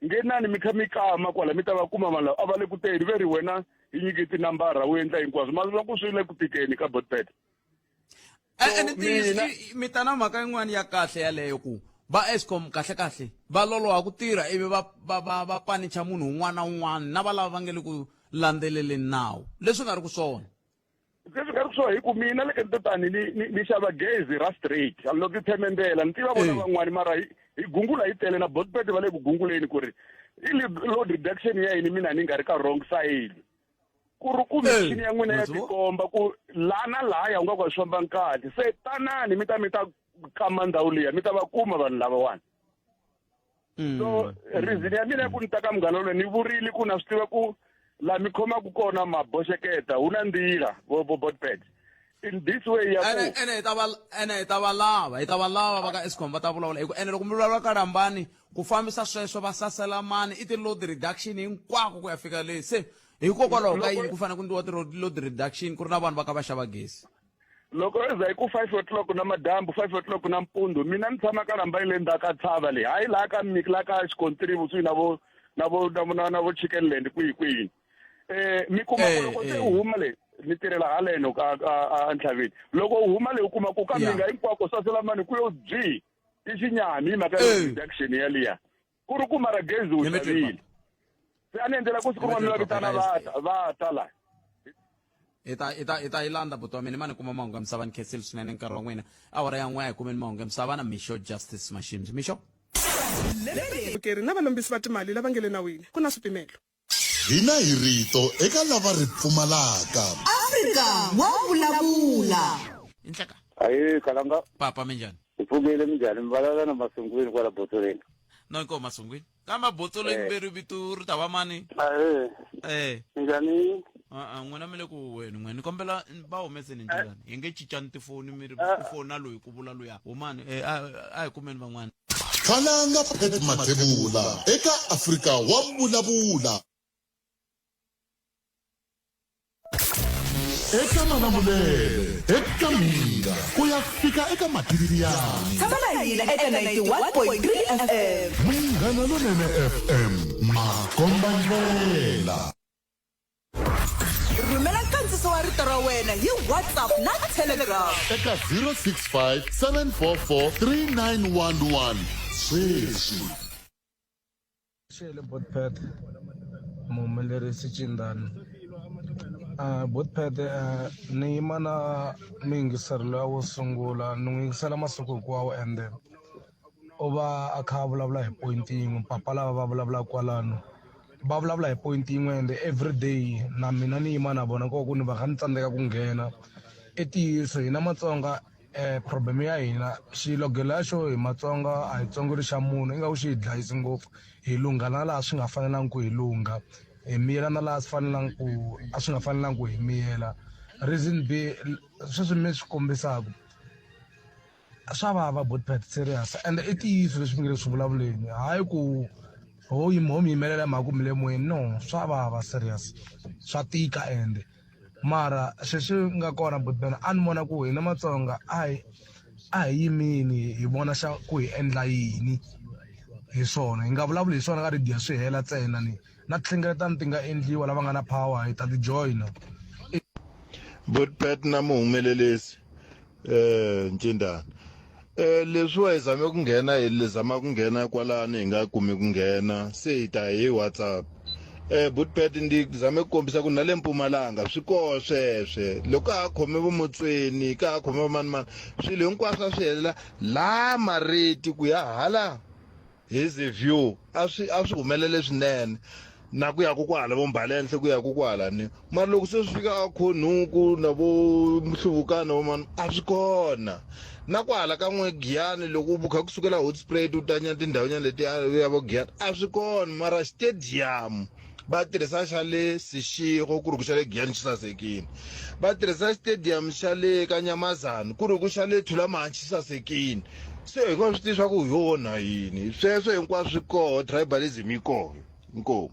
Nghenani mi kha mi kama kwala mi ta va kuma vanhu lava a va le ku teni ve ri wena hi nyike tinambara u endla hinkwaswo ma swi ku swi le ku tikeni ka botpet. Ene ntiyiso mi ta na mhaka yin'wana ya kahle yaleyo ku va Eskom kahle kahle va loloha ku tirha ivi va va va va panicha munhu un'wana na un'wana na va lava va nge le ku landzeleleni nawu leswi nga ri ku swona. Leswi nga ri swona hi ku mina le ka tani ni ni ni xava gezi ra straight a loko themendela ni tiva vona van'wani mara hi hi gungula hi tele na botpet va le ku gunguleni ku ri i load reduction ya yini mina ni nga ri ka wrong side ku ri ku michini ya n'wina ya tikomba ku laha na lahaya u nga ku a swi fambanga kahle se tanani mi ta mi ta kama ndhawu liya mi ta va kuma vanhu lavawani so reason ya mina ku ni ta ka munghana loyi ni vurile ku na swi tiva ku laha mi khomaka kona ma boxeketa hu na ndzila vo vo botpet in this way ya ku ene hi ta va ene hi ta va lava hi ta va lava va ka Eskom va ta vulavula hi ku ene loko mi vulavula ka Rambani ku fambisa sweswo va sasela mani i ti-load reduction hinkwako ku ya fika le se hikokwalaho ka yini ku fanele ku endliwa ti-load reduction ku ri na vanhu va kha va xava gezi loko yo za hi ku 5 o'clock na madyambu 5 o'clock na mpundzu mina ni tshama ka rhamba le ndzhaku ka tshava leyi hayi laha ka miki laha ka xikontiri kusuhi na vo na vo na vo na vo chicken land kwihi kwihi eh mi kuma ku loko se u huma le ni tirhela haleno ka a ntlhaveni loko u huma le u kuma ku ka minga hinkwako sasela mani ku yo byi i xinyami hi mhaka ya reduction yaliya ku ri ku mara gezi u xavile se a ni endlela ku siku rin'wana mi va vitana va ta va ta la hi ta hi ta hi ta yi landza buti wa mina mani kuma mahungu ya misava ni khensile swinene nkarhi wa n'wina awara ya n'we hi kumeni mahungu ya misava na mixo justice mashimzi mixo Vukeri na valombisi va timali lava nga le nawini ku na swipimelo. Hina hi rito eka lava ri pfumalaka. Afrika wa vulavula. Inhleka. Ayi kalanga. Papa minjhani? Hi pfukile minjhani mi vulavula na Masungwini kwala Botsoleni. No inkomu Masungwini. Ka Mabotsoleni Eh. ve ri vito ri ta va mani? Ahe. Eh. Minjhani? A-a n'wina mi le ku weni n'we ni kombela va humeseni njhani hi nge cincani tifoni mi ri Eh. ku fona loyi ku vula luya humani eh, a a hi kumeni van'wana Khalanga Pat Mathebula eka Afrika wa Vulavula. Eka Malamulele, eka Mhinga, ku ya fika eka Mativiani. Tshama na hina eka 91.3 FM. Munghana Lonene FM, makombandlela. Rhumela nkandziso wa rito ra wena hi WhatsApp na Telegram. Eka 065 744 3911 sweswi. Xele Botpet muhumelerisi Cindani uh, Botpet uh, ni yima na muyingiseri luya wo sungula ni n'wi yingisela masiku hinkwawo ende u va a kha a vulavula hi point yin'we papa lava va vulavulaka kwalano va vulavula hi point yin'we ende everyday na mina ni yima na vona ko ku ni va kha ni tsandzeka ku nghena i ntiyiso hina Matsonga Eh, problem ya hina xilogela xo hi matsonga a hi tsongeli xa munhu ingaku xi hi dlayisi ngopfu hi lungha na laha swi nga fanelangi ku hi lungha hi miyela na laha swi fanelangi ku a swi nga fanelangi ku hi miyela reason be sweswi mi swi kombisaka swa vava botpet serious and i ntiyiso leswi mi nge le swi vulavuleni hayi ku ho yim ho mi yimelela mhaka ku mi le moyeni no swa vava serious swa tika ende mara sweswi nga kona butbena a ni vona ku hina matsonga a hi a hi yimini hi vona xa ku hi endla yini hi swona hi nga vulavuli hi swona ka radio swi hela ntsena ni na tinhlengeletano ti nga endliwa lava nga na power hi ta ti joyina Butpet na muhumelelisi eh Ncindana eh leswiwa hi zame ku nghena hi zama ku nghena kwalano hi nga kumi ku nghena se hi ta hi WhatsApp eh Butpet ndi zame ku kombisa ku na le Mpumalanga swi koho sweswe loko ka ha khome vomutsweni ka ha khome vamani mani swilo hinkwaswo a swi helela la mariti ku ya hala his view a swi a swi humelele swinene na ku ya ku kwahala vo mbalenhle ku ya ku kwahala ni mara loko se swi fika a khonhuku na vo mhluvukana vo mani a swi kona na kwahala ka n'we giyani loko u kha ku sukela hotsprate u tanya tindhawunyana leti ya vo giyani a swi kona mara stadium va tirhisa xa le seshego ku ri ku xa le giyani xi sasekile va tirhisa stadium xa le ka nyamazana ku ri ku xa le thulamahanci xi sasekile se hi nga swi tivi swa ku hi onha yini sweswo hinkwaswo swi koho tribalism yi koho inkomu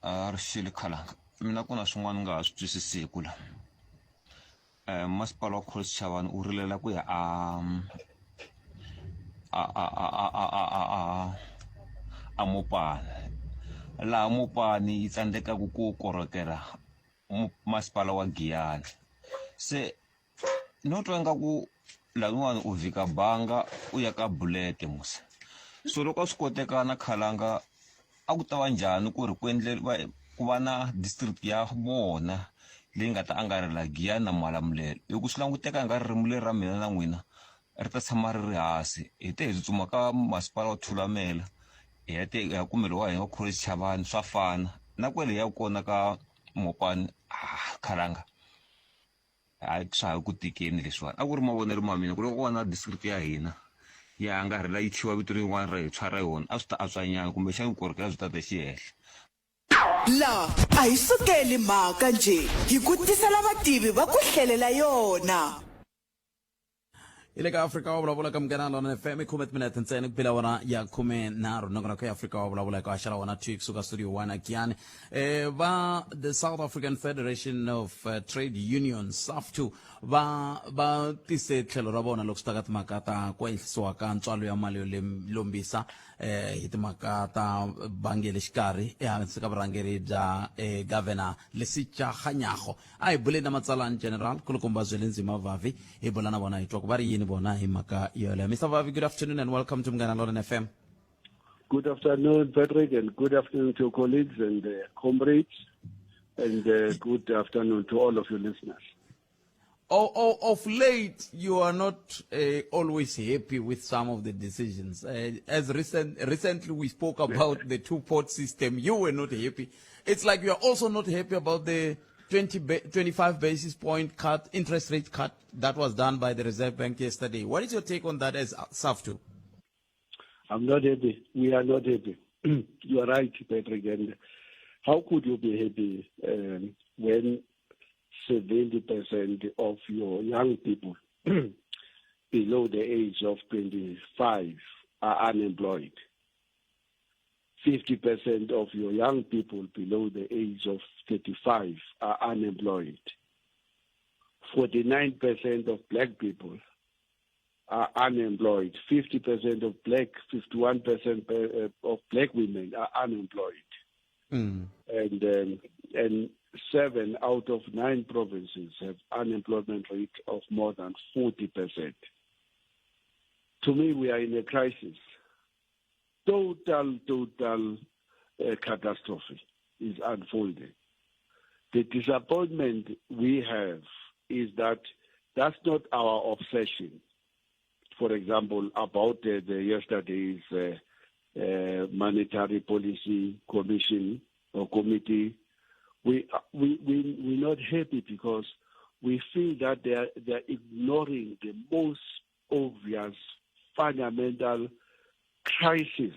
A ri xile khalanga mina ku na swin'wana ni nga ha swi twisisiku la um masipala wa Collins Chavani wu rilela ku ya a a a a a a a a a a Mopani laha Mopani yi tsandzekaka ku korhokela masipala wa Giyani se no twa ingaku laniwani u vhika banga u ya ka bulete musi so loko a swi koteka na khalanga a ku ta va njhani ku ri ku endleriwa ku va na district ya vona leyi nga ta angarhela Giyani na Malamulele hi ku swi languteka nga ririmi leri ra mina na n'wina ri ta tshama ri ri hansi hi te hi tsutsuma ka masipala wa Thulamela hi ya te hi ya kumbe lowa hina wa College Chavani swa fana na kwele hi ya kona ka Mopani ah khalanga hayi swa ha ku tikeni leswiwani a ku ri mavonelo ma mina ku loko ko va na district ya hina ya angarhela yi thyiwa vito rin'wana ra hitshwa ra yona a swi ta antswa nyana kumbexana vukorhokeri a byi ta ta xihenhla La a hi sukeli mhaka njhe hi ku tisela vativi va ku hlelela yona. Hi le ka Afrika wa vulavula ka Munghana Lonene FM i khume timinete ntsena ku bela wona ya khume nharhu nongonoko ya Afrika wa vulavula eka haxa ra wona 2 kusuka studio 1 Giyani eh va the South African Federation of uh, Trade Unions SAFTU va va tise tlhelo ra vona loko swi ta ka timhaka ta ku ehlisiwa ka ntswalo ya mali yo lombisa eh hi timhaka ta bangi ya le xikarhi ehansi ka vurhangeri bya eh, governor Lesetja Kganyago a hi buleni na matsalani general kulukumba Zwelinzima Vavi hi bula na vona hi twa ku va ri yini vona hi mhaka yoleyo Mr Vavi good afternoon and welcome to Munghana Lonene FM Good afternoon, Patrick, and good afternoon to your colleagues and uh, comrades, and uh, good afternoon to all of your listeners. Oh, oh, of late, you are not uh, always happy with some of the decisions. Uh, as recent, recently we spoke about the two-port system, you were not happy. It's like you are also not happy about the 20 ba 25 basis point cut, interest rate cut that was done by the Reserve Bank yesterday. What is your take on that as SAFTU? I'm not happy. We are not happy. you are right, Patrick. And how could you be happy um, when 70% of your young people below the age of 25 are unemployed? 50% of your young people below the age of 35 are unemployed. 49% of black people are unemployed. 50% of black, 51% of black women are unemployed. And 7 out of 9 provinces have unemployment rate of more than 40%. To me, we are in a crisis. Total catastrophe is unfolding. The disappointment we have is that that's not our obsession. For example, about the yesterday's Monetary Policy Commission or Committee, we're not happy because we feel that they're ignoring the most obvious fundamental crisis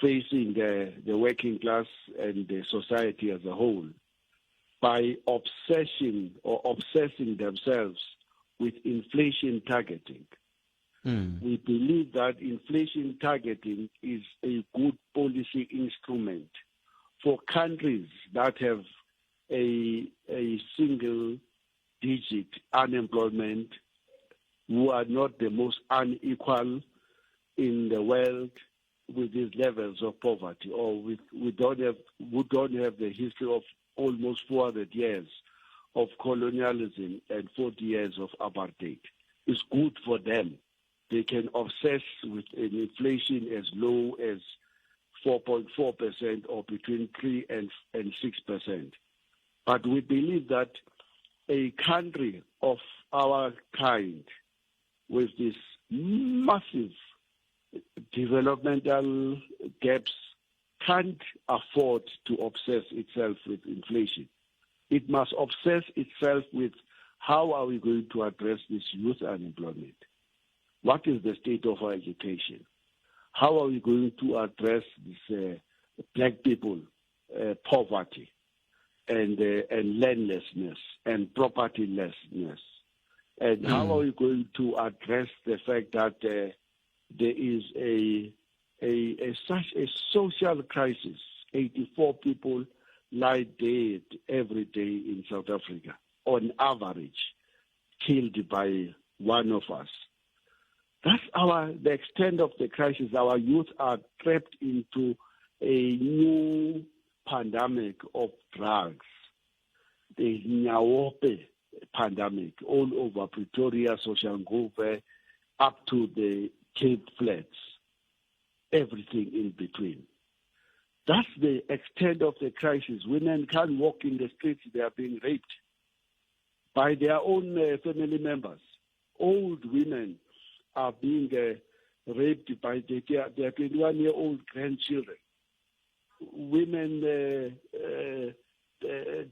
facing the working class and the society as a whole by obsessing themselves with inflation targeting. We believe that inflation targeting is a good policy instrument for countries that have a single digit unemployment, who are not the most unequal in the world with these levels of poverty, or we don't have the history of almost 400 years of colonialism and 40 years of apartheid. It's good for them. They can obsess with an inflation as low as 4.4% or between 3 and 6%. But we believe that a country of our kind, with this massive developmental gaps, can't afford to obsess itself with inflation. It must obsess itself with how are we going to address this youth unemployment? What is the state of our education? How are we going to address this black people poverty and landlessness and propertylessness? And how are we going to address the fact that there is a such a social crisis? 84 people lie dead every day in South Africa, on average, killed by one of us. That's the extent of the crisis. Our youth are trapped into a new pandemic of drugs, the Nyaope pandemic, all over Pretoria, Soshanguve, up to the Cape Flats, everything in between. That's the extent of the crisis. Women can't walk in the streets. They are being raped by their own family members. Old women are being raped by their 21-year-old grandchildren. Women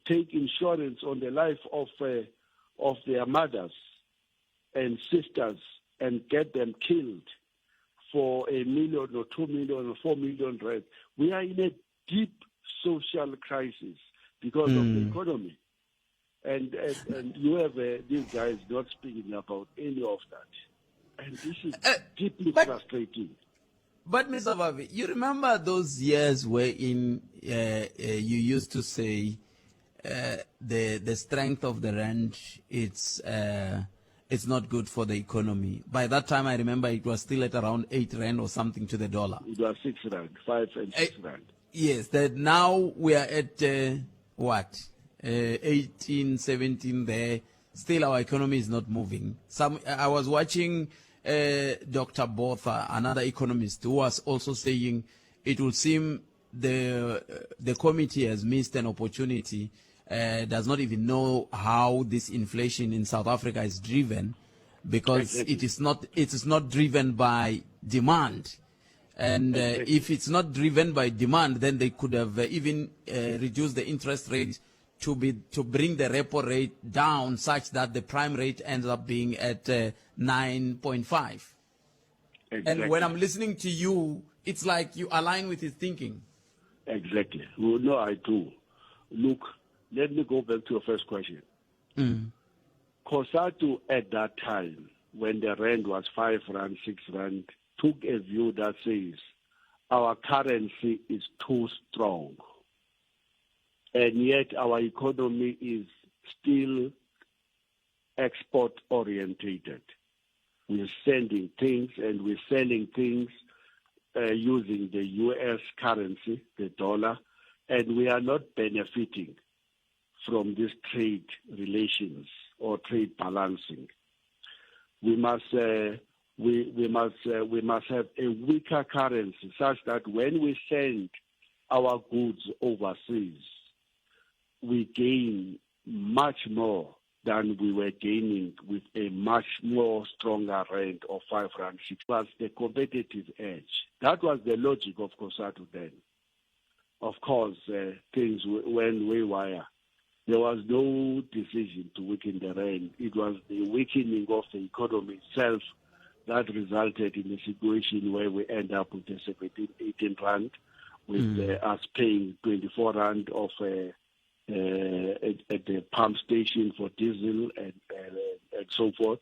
take insurance on the life of their mothers and sisters and get them killed for 1 million or 2 million or 4 million rand. We are in a deep social crisis because of the economy. And you have these guys not speaking about any of that. And this is deeply frustrating. But Mr. Vavi, you remember those years wherein you used to say the strength of the rand, it's not good for the economy. By that time, I remember it was still at around 8 rand or something to the dollar. It was 6 rand, 5 and 6 rand. Yes, that now we are at 18, 17 there. Still, our economy is not moving. I was watching Dr. Botha, another economist, who was also saying it will seem the committee has missed an opportunity, does not even know how this inflation in South Africa is driven, because it is not driven by demand. And if it's not driven by demand, then they could have even reduced the interest rate to bring the repo rate down such that the prime rate ends up being at 9.5. Exactly. And when I'm listening to you, it's like you align with his thinking. Exactly. Well, no, I do. Look, let me go back to your first question. COSATU at that time, when the rand was 5 rand, 6 rand, took a view that says Our currency is too strong. And yet our economy is still export orientated. We're sending things and we're selling things uh, using the US currency, the dollar, and we are not benefiting from this trade relations or trade balancing. We must uh, we, we must uh, we must have a weaker currency such that when we send our goods overseas, we gain much more than we were gaining with a much more stronger rand of 5 rand 6 was the competitive edge. That was the logic of COSATU then. Of course, uh, things went waywire. There was no decision to weaken the rand. It was the weakening of the economy itself that resulted in a situation where we end up with a 17, 18 rand, with mm. uh, us paying 24 rand of uh, uh, at, at the pump station for diesel and, and, and so forth.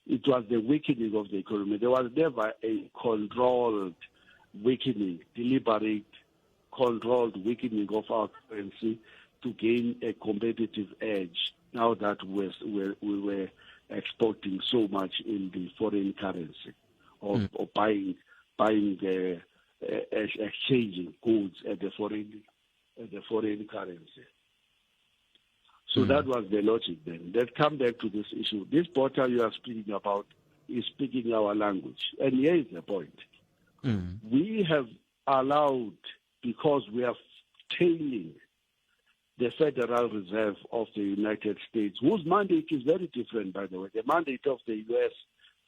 It was the weakening of the economy. There was never a controlled weakening, deliberate, controlled weakening of our currency to gain a competitive edge now that we're, we're, we were exporting so much in the foreign currency or, mm. or buying, buying the, uh, exchanging goods at the foreign, at the foreign currency. So mm. that was the logic then. Let's come back to this issue. This border you are speaking about is speaking our language. And here is the point. Mm. We have allowed, because we are tailing the Federal Reserve of the United States, whose mandate is very different, by the way. The mandate of the U.S.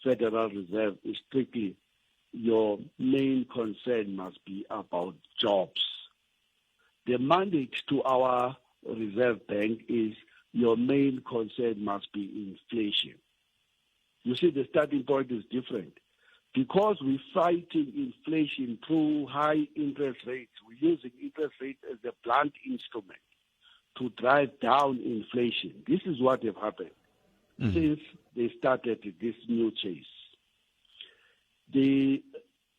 Federal Reserve is strictly your main concern must be about jobs. The mandate to our Reserve Bank is your main concern must be inflation. You see, the starting point is different. Because we're fighting inflation through high interest rates, we're using interest rates as a blunt instrument to drive down inflation. This is what have happened mm. since they started this new chase. They,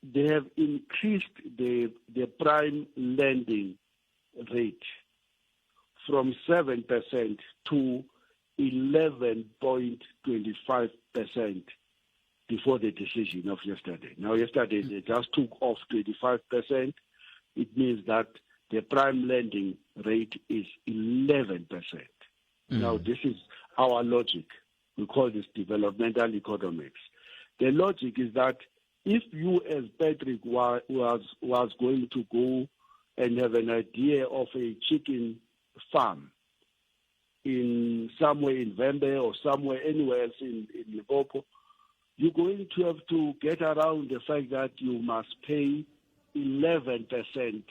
they have increased the, the prime lending rate from 7% to 11.25% before the decision of yesterday. Now, yesterday they just took off 25%. It means that the prime lending rate is 11%. Mm. Now, this is our logic. We call this developmental economics. The logic is that if you, as Patrick, was, was going to go and have an idea of a chicken farm in somewhere in Vhembe or somewhere anywhere else in, in Limpopo, you're going to have to get around the fact that you must pay 11%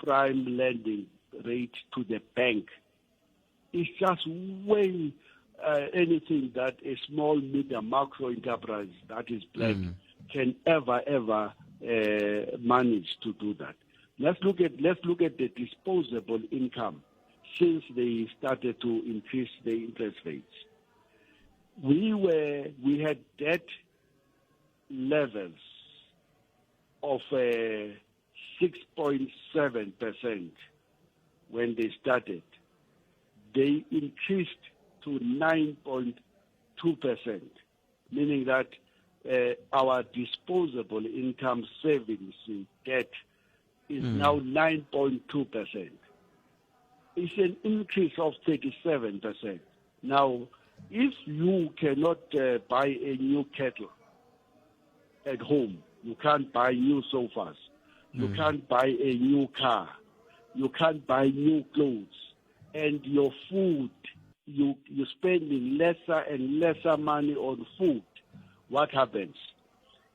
prime lending rate to the bank. It's just way uh, anything that a small, medium, macro enterprise that is black mm. can ever, ever uh, manage to do that. Let's look at let's look at the disposable income since they started to increase the interest rates. We were we had debt levels of uh, 6.7% when they started. They increased to 9.2%, meaning that uh, our disposable income savings in debt is mm. now 9.2%. It's an increase of 37%. Now, if you cannot uh, buy a new kettle at home, you can't buy new sofas, you mm. can't buy a new car, you can't buy new clothes, and your food, you, you're spending lesser and lesser money on food, what happens?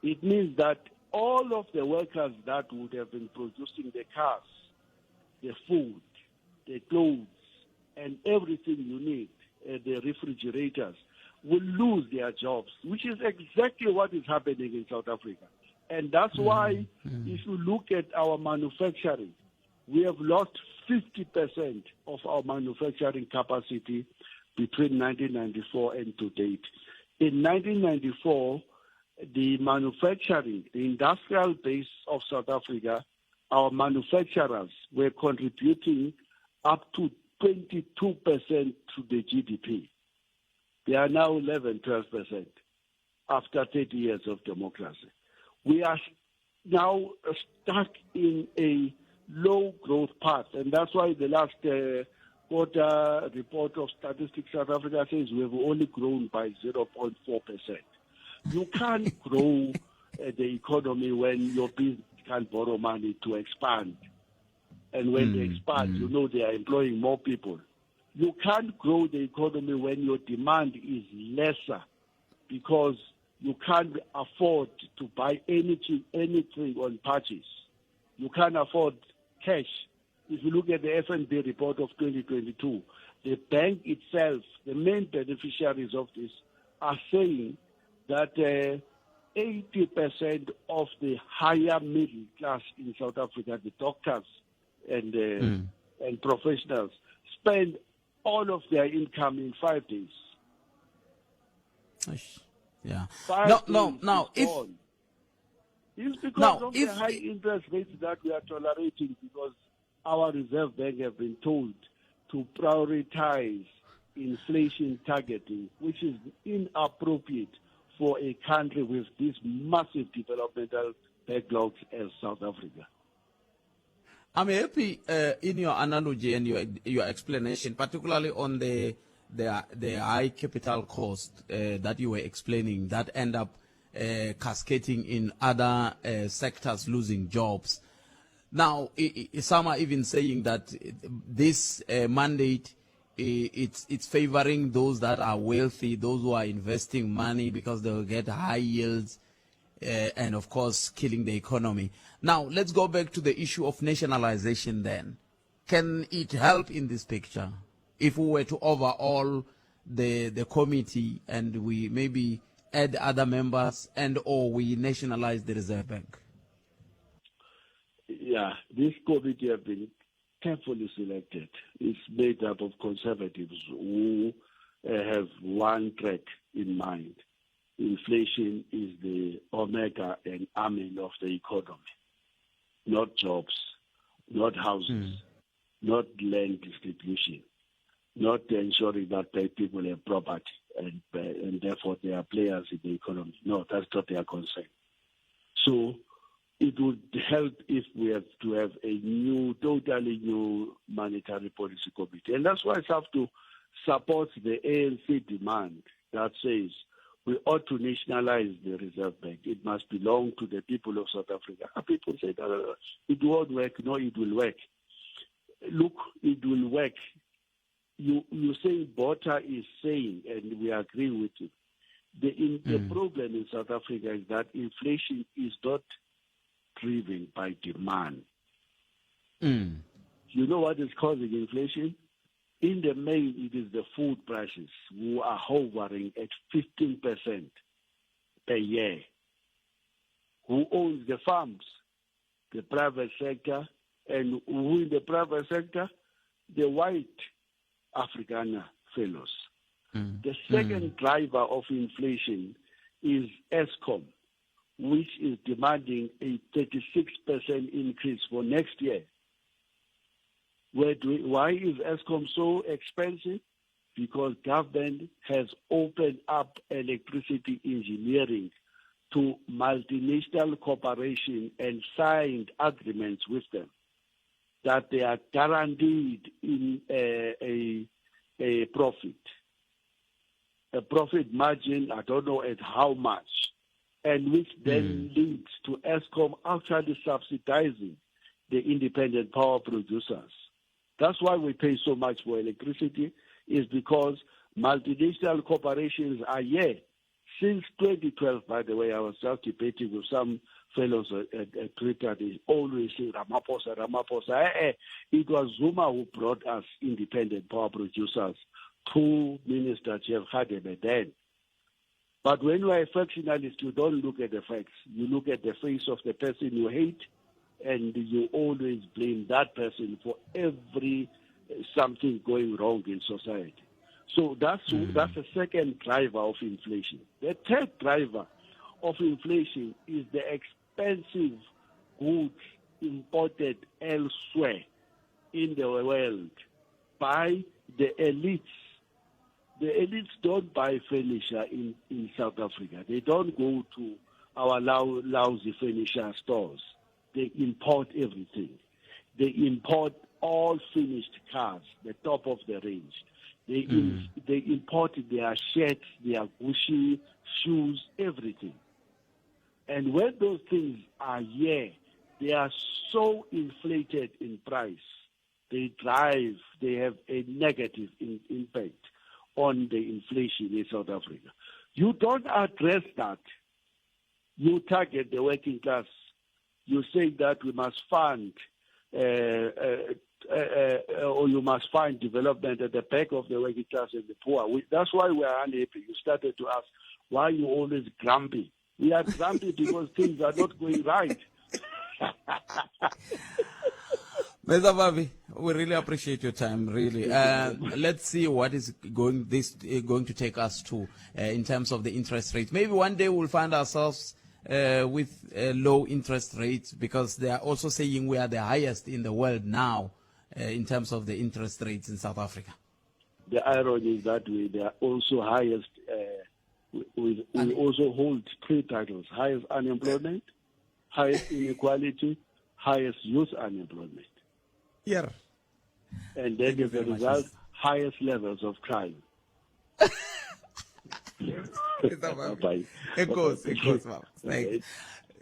It means that all of the workers that would have been producing the cars, the food, the clothes, and everything you need, uh, the refrigerators, will lose their jobs, which is exactly what is happening in South Africa. And that's mm. why, mm. if you look at our manufacturing, we have lost 50% of our manufacturing capacity between 1994 and to date. In 1994, The manufacturing, the industrial base of South Africa, our manufacturers were contributing up to 22% to the GDP. They are now 11, 12% after 30 years of democracy. We are now stuck in a low growth path, and that's why the last quarter report of Statistics South Africa says we have only grown by 0.4%. You can't grow the economy when your business can't borrow money to expand. And when they expand, you know they are employing more people. You can't grow the economy when your demand is lesser because you can't afford to buy anything on purchase. You can't afford cash. If you look at the FNB report of 2022, the bank itself, the main beneficiaries of this, are saying that 80% of the higher middle class in South Africa, the doctors and professionals, spend all of their income in 5 days. Yeah. 5 No, days no, is if gone. It's because Now, of the if high interest rates that we are tolerating, because our Reserve Bank have been told to prioritize inflation targeting, which is inappropriate for a country with this massive developmental backlogs as South Africa. I'm happy in your analogy and your explanation, particularly on the high capital cost that you were explaining that end up cascading in other sectors losing jobs. Now, some are even saying that this mandate, it's favoring those that are wealthy, those who are investing money because they will get high yields, and of course killing the economy. Now, let's go back to the issue of nationalization then. Can it help in this picture if we were to overhaul the committee and we maybe add other members and or we nationalize the Reserve Bank? Yeah, this committee have been carefully selected. It's made up of conservatives who have one track in mind. Inflation is the omega and amen of the economy, not jobs, not houses, not land distribution, not ensuring that people have property and therefore they are players in the economy. No, that's not their concern. So it would help if we have to have a new, totally new monetary policy committee. And that's why I have to support the ANC demand that says we ought to nationalize the Reserve Bank. It must belong to the people of South Africa. People say that it won't work. No, it will work. Look, it will work. You say Botha is saying, and we agree with it, the problem in South Africa is that inflation is not driven by demand. You know what is causing inflation? In the main, it is the food prices who are hovering at 15% per year. Who owns the farms? The private sector. And who in the private sector? The white Afrikaner fellows. The second driver of inflation is Eskom, which is demanding a 36% increase for next year. Why is Eskom so expensive? Because government has opened up electricity engineering to multinational corporations and signed agreements with them that they are guaranteed in a profit. A profit margin, I don't know at how much, and which then leads to Eskom actually subsidizing the independent power producers. That's why we pay so much for electricity, is because multinational corporations are here. Since 2012, by the way, I was just debating with some fellows at Twitter. They always say, Ramaphosa, Ramaphosa. It was Zuma who brought us independent power producers to Minister Jeff Radebe then. But when you are a factionalist, you don't look at the facts. You look at the face of the person you hate, and you always blame that person for every something going wrong in society. So that's the second driver of inflation. The third driver of inflation is the expensive goods imported elsewhere in the world by the elites. The elites don't buy furniture in, in South Africa. They don't go to our lousy furniture stores. They import everything. They import all finished cars, the top of the range. They, mm. in, they import their shirts, their Gucci shoes, everything. And when those things are here, they are so inflated in price. They drive, they have a negative in, impact on the inflation in South Africa. You don't address that. You target the working class. You say that we must fund uh, uh, uh, uh, or you must find development at the back of the working class and the poor. We, that's why we are unhappy. You started to ask, why you always grumpy? We are grumpy because things are not going right. Mr. Vavi, we really appreciate your time. Really, uh, let's see what is going this uh, going to take us to uh, in terms of the interest rate. Maybe one day we'll find ourselves uh, with uh, low interest rates because they are also saying we are the highest in the world now uh, in terms of the interest rates in South Africa. The irony is that we are also highest. Uh, we, we, we also hold three titles: highest unemployment, highest inequality, highest youth unemployment. Yeah. And then as a result, highest levels of crime. Bye. Enkosi, enkosi baba. Thanks.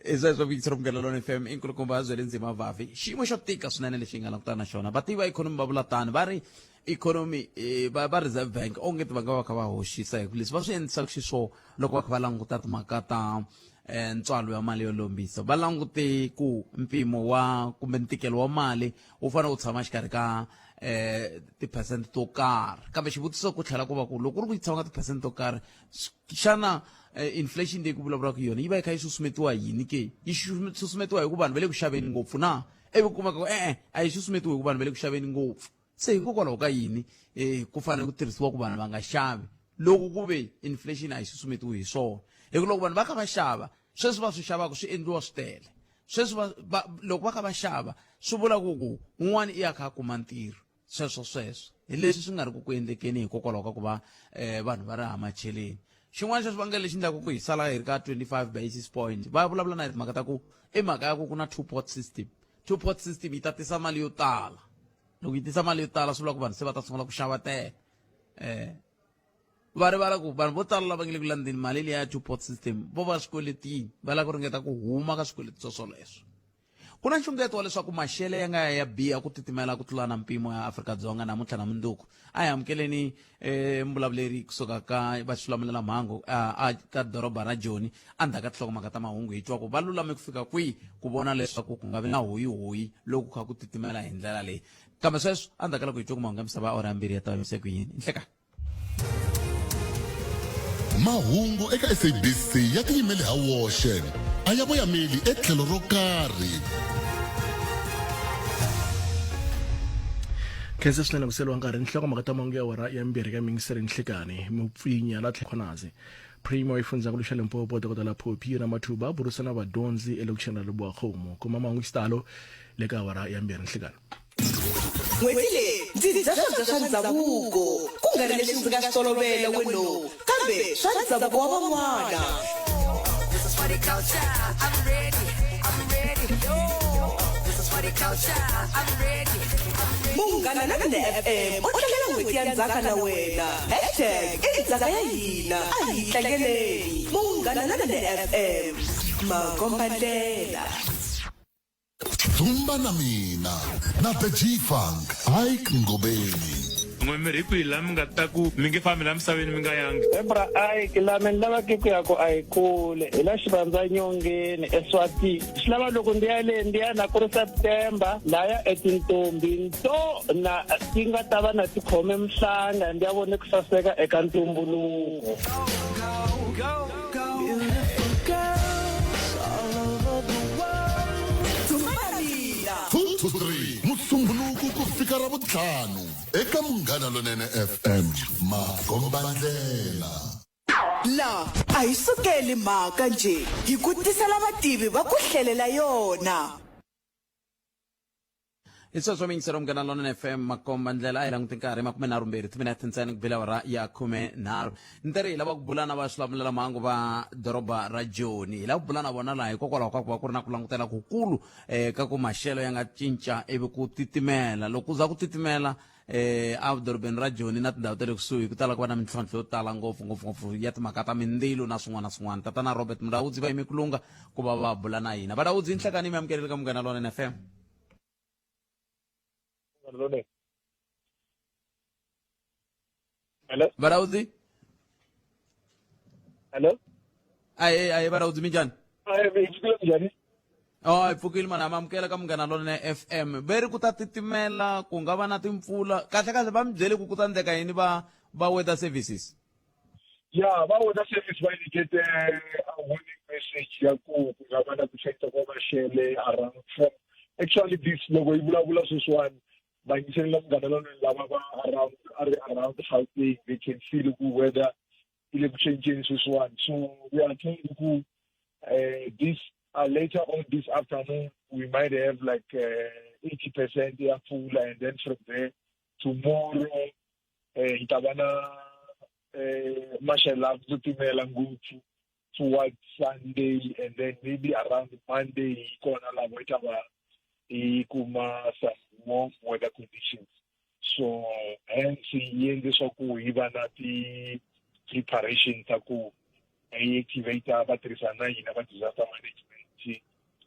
i sweswo vito ra Munghana Lonene FM i nkulukumba Zwelinzima Vavi xiyimo xo tika swinene lexi hi nga langutana na xona vativi va ikhonomi va vula tano va ri ikhonomi eh, va va reserve bank onge ti va nga va kha va hoxisa hi ku leswi va swi endlisaka xiswona loko va kha va languta timhaka ta eh, ntswalo ya mali yo lombisa va langute ku mpimo wa kumbe ntikelo wa mali wu fanele wu tshama xikarhi ka eh tiphesente to karhi kambe xivutiso ku tlhela ku va ku loko ku ri ku yi tshama ka tiphesente to karhi xana eh, inflation leyi ku vulavulaka yona yi va yi kha yi susumetiwa yini ke yi susumetiwa hi ku vanhu va le ku xaveni ngopfu na ivi ku kumeka ku e-e a yi susumetiwi hi ku vanhu va le ku xaveni ngopfu se hikokwalaho ka yini um ku fanele ku tirhisiwa ku vanhu va nga xavi loko ku ve inflation a yi susumetiwi hi swona hi ku loko vanhu va kha va xava sweswi va swi xavaka swi endliwa swi tele sweswi va, va, loko va kha va xava swi vula ku ku un'wana i ya kha a kuma ntirho sweswo sweswo hi leswi swi nga ri ku ku endlekeni hikokwalaho ka ku va um vanhu va ri hava macheleni xin'wana xa xivangelo lexi endlaka ku hi sala hi ri ka 25 basis point va vulavula na hi timhaka ta ku i mhaka ya ku ku na two pot system two pot system yi ta tisa mali yo tala loko yi tisa mali yo tala swi vula ku vanhu se va ta sungula ku xava tele um va rivala ku vanhu vo tala lava nge le ku landzeni mali liya ya two pot system vo va swikweletini va lava ku ringeta ku huma ka swikweleti swo swoleswo ku na nxungeto wa leswaku maxele ya nga ya ya biha ku titimela ku tlula na mpimo ya Afrika-Dzonga namuntlha na mundzuku a hi amukeleni um mbulavuleri kusuka ka va xilamulela mhangu a ka doroba ra Joni endzhaku ka tinhlokomhaka ta mahungu hi twa ku va lulame ku fika kwihi ku vona leswaku ku nga vi na hoyihoyi loko kha ku titimela hi ndlela leyi kambe sweswo endzhaku ka loko hi twa ku mahungu ya misava awara ya mbirhi ya ta yimise ku yini nhleka mahungu eka sabc ya tiyimele ha woxe a ya voyameli etlhelo ro karhi khensa swinene ku seliwa nkarhi nhlokomhaka ta mahungu ya awara ya mbirhi ka mingiseri nhlikani mupfinya la tlhekhwanazi Premier wa xifundzankulu xa Limpopo Dokodela Phophi Ramathuba a burisana na vadyondzi elokixini ra Lebowa-Kgomo. Kuma mahungu hi xitalo le ka awara ya mbirhi nhlikani. N'hweti leyi ndzi dya swakudya swa ndhavuko, ku nga ri leswi ndzi nga swi tolovela weno, kambe swa ndhavuko wa van'wana. Munghana Lonene FM u tlangela n'hweti ya ndzhaka na wena. Hashtag i ndzhaka ya hina, a hi yi tlangeleni. Munghana Lonene FM, makombandlela. Dzumba na mina na The G-Funk Ike Ngobeni. N'we mi ri hi kwihi laha mi nga ta ku mi nge fambi laha misaveni mi nga yangi? He bra Ike, laha mi ni lavaka ku ya ku a hi kule, hi la Xivandzanyongeni eSwatini. Swi lava loko ndi ya le ndi ya na ku ri September, laya e tintombi nto na ti nga ta va na ti khome mihlanga ndi ya vone ku saseka eka ntumbuluko. 2 to 3 Musumbhunuku ku fika Ravuntlhanu eka Munghana Lonene FM Makombandlela. La a hi sukeli mhaka njhe, hi ku tisela vativi va ku hlelela yona. Hi sweswo miyingiselo Munghana Lonene FM makomba ndlela a hi languti nkarhi 32 timinete ntsena ku bile awara ya 13 ni teri hi lava ku bula na va swilamulelamhangu va doroba ra Joni hi lava ku bula na vona laha hikokwalaho ka ku va ku ri na ku langutela kukulu um ka ku maxelo ya nga cinca ivi ku titimela loko ku za ku titimela eh edorobeni ra Joni na tindhawu ta le kusuhi ku tala ku va na mintlhontlho yo tala ngopfu ngopfu ngopfu ya timhaka ta mindzilo na swin'wana na swin'wana tatana Robert Mulaudzi va yime ku lunga ku va va bula na hina Vulaudzi nhlekani mi amukeleli ka Munghana Lonene FM Hello? Vulaudzi Hello? Ahe ahe Vulaudzi minjhani Ahe mi pfukile minjhani? Oh, hi pfukile mani ha amukela ka Munghana Lonene FM ve ri ku ta titimela ku nga va na timpfula kahle kahle va mi byele ku ku ta endleka yini va va weather services Ya va weather service va nyikete a warning message ya ku ku nga va na ku cinca ka maxele around from actually this loko yi vulavula sweswiwani vayingiseri la Munghana Lonene lava va around a ri around Gauteng they can feel ku weather yi le ku cinceni sweswiwani so we are told ku this later on this afternoon we might have like 80% ya mpfula and then from there tomorrow hi ta va na maxelo ya ku titimela ngopfu towards Sunday and then maybe around Monday hi kona lavo hi ta va hi kuma some warm weather conditions so hence yi endle swa ku hi va na ti-preparation ta ku hi activate va tirhisana na hina va disaster management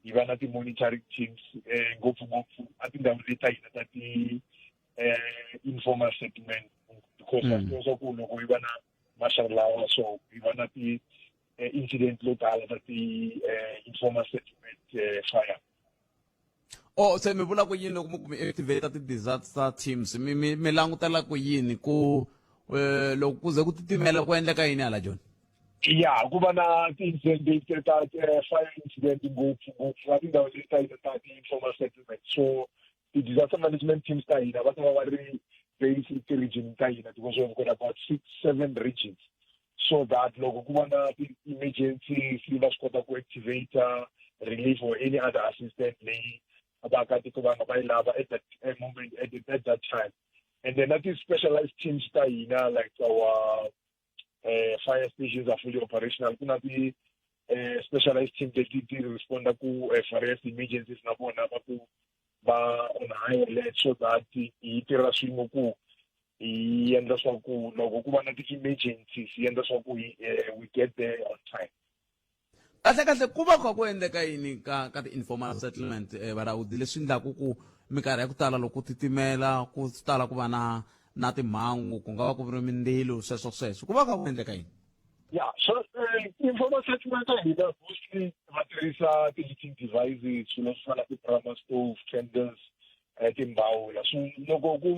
hi va na ti-monitoring teams ngopfungopfu a tindhawini leti ta hina ta ti informal settlement because wa swi tiva swa ku loko yi va na maxangu lawa so yi va na ti incident lo tala ta ti informal settlement fire. Oh se mi vula ku yini loko mi ku mi activate ti-disaster teams mi mi mi langutela ku yini ku loko ku ze ku titimela ku endleka yini hala Joni? Ya ku va na ti-incident ta fire incident ngopfu ngopfu a tindhawu leti ta hina ta ti-informal settlement so ti-disaster management teams ta hina va ta va va ri based ti-region ta hina because we've got about 6 7 regions so that loko ku va na ti-emergencies va swi kota ku activate relief or any other assistance leyi vaakatiko va nga va yi lava at that moment at that time and then na ti-specialized teams ta hina like our fire stations are fully operational ku na ti specialized team leti ti responda ku various emergencies na vona va ku va on high alert so that hi tirha swin'we ku hi endla swa ku loko ku va na ti-emergencies hi endla swa ku we get there on time. Kahle kahle ku va kha ku endleka yini ka ka ti-informal settlement Varaudi leswi endlaku ku minkarhi ya ku tala loko ku titimela ku tala ku va na na timhangu ku nga va ku ri mindzilo sweswo sweswo ku va kha ku endleka yini? Yeah, so informal settlement ta hina mostly va tirhisa ti-heating devices swilo swo fana na ti-primer stove, candles, timbawula. So loko ku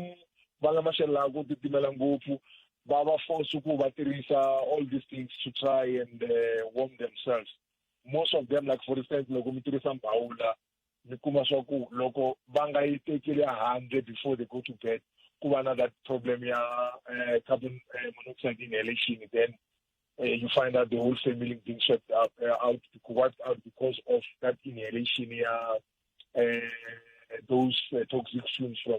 va na maxelo laha ku titimela ngopfu va va force ku va tirhisa all these things to try and warm themselves. Most of them, like for instance, loko mi tirhisa mbawula mi kuma swa ku loko va nga yi tekeli handle before they go to bed ku va na that problem ya carbon monoxide inhalation then you find out the whole family being swept up out wiped out because of that inhalation ya those toxic fumes from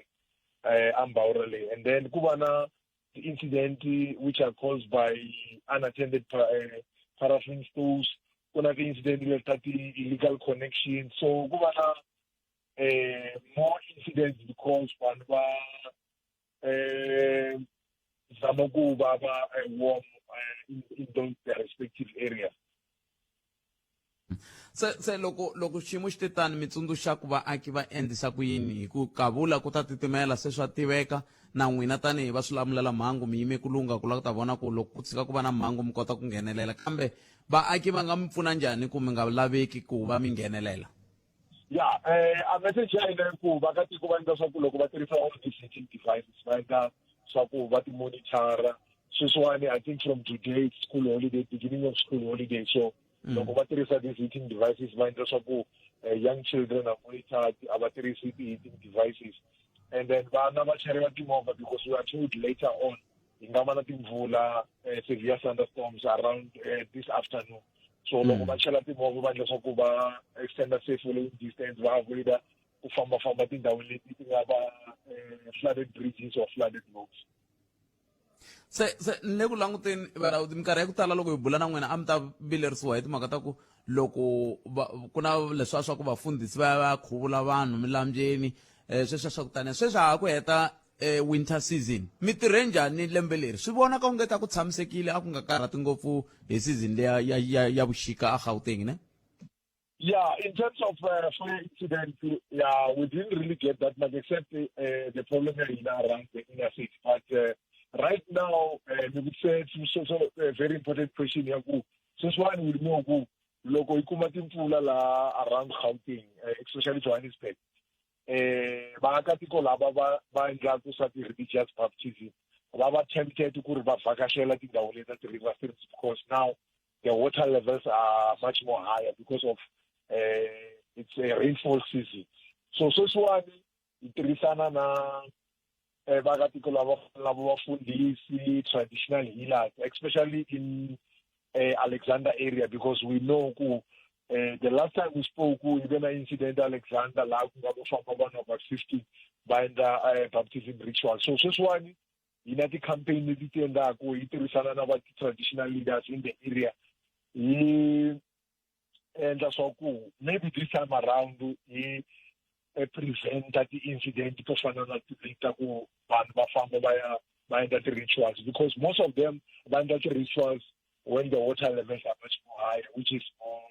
ambawula leyi. And then ku va na the incident which are caused by unattended paraffin stoves, ku na ti-incident leti ta ti-illegal connection so ku va na more incidents because vanhu va zama ku va va warm in those their respective areas. Se se loko loko xiyimo xi te tani mi tsundzuxa ku vaaki va endlisa ku yini hi ku kavula ku ta titimela se swa tiveka na n'wina tanihi va swilamulela mhangu mi yime ku lungha ku lava ku ta vona ku loko ku tshika ku va na mhangu mi kota ku nghenelela kambe vaaki va nga mi pfuna njhani ku mi nga laveki ku va mi nghenelela? Ya, a message ya hina i ku vaakatiko va endla swa ku loko va tirhisa all these heating devices va endla swa ku va ti monitor-a sweswiwani I think from today it's school holiday, beginning of school holiday so loko va tirhisa these heating devices va endla swa ku young children are monitored a va tirhisi ti-heating devices and then vana va chayela timovha because we are told later on. hi nga va na timpfula eh, severe thunderstorms around eh, this afternoon so loko va chela timovha va endla leswaku va extenda safe following distance va avoida ku fambafamba tindhawini leti ti nga va eh, flooded bridges or flooded roads se se ni le ku languteni valawudi minkarhi ya ku tala loko hi bula na n'wina a mi ta vilerisiwa hi timhaka ta ku loko ku na leswiya swa ku vafundhisi va ya va ya khuvula vanhu milambyeni um sweswiya swa ku taniya sweswi ha ku heta um winter season mi tirhe njhani lembe leri swi vonaka onge ta ku tshamisekile a ku nga karhati ngopfu hi season leya ya ya ya vuxika a Gauteng ne Yeah, in terms of fire incident, yeah, we didn't really get that much except the problem in around the inner city. But right now, we would say it's so, so a very important question. Ya ku sweswiwani we know ku loko yi kuma timpfula la around Gauteng, especially Johannesburg, eh vaakatiko lava va va endlaka swa ti-religious baptism va va tempted ku ri va vhakashela tindhawu leti ta ti-river streams because now the water levels are much more higher because of uh, it's a rainfall season so sweswiwani hi tirhisana na eh, vaakatiko lava lava vafundhisi traditional healers especially in uh, Alexander area because we know ku the last time we spoke hi ve na incident Alexander laha ku nga vo famba vanhu about 50 va endla baptism ritual so sweswiwani hi na ti-campaign leti ti endlaku hi tirhisana na va traditional leaders in the area hi endla swa ku maybe this time around hi preventa ti-incident to fana na leti ta ku vanhu va famba va ya va endla ti-rituals because most of them va endla ti-rituals when the water levels are much more higher which is more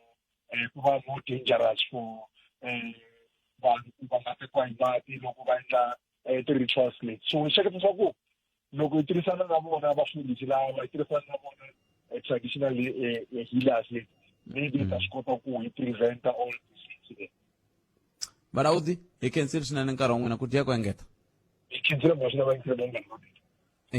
ku va more dangerous for vanhu ku va nga tekiwa hi mati loko va endla ti-rituals leti so ni hleketa swa ku loko hi tirhisana na vona vafundhisi lava hi tirhisana na vona traditional healers leti maybe hi ta swi kota ku hi preventa all these incidents Valaudi hi khensile swinene nkarhi wa n'wina ku dya ku engeta hi khensile mhasina va yingisela vanghana va mina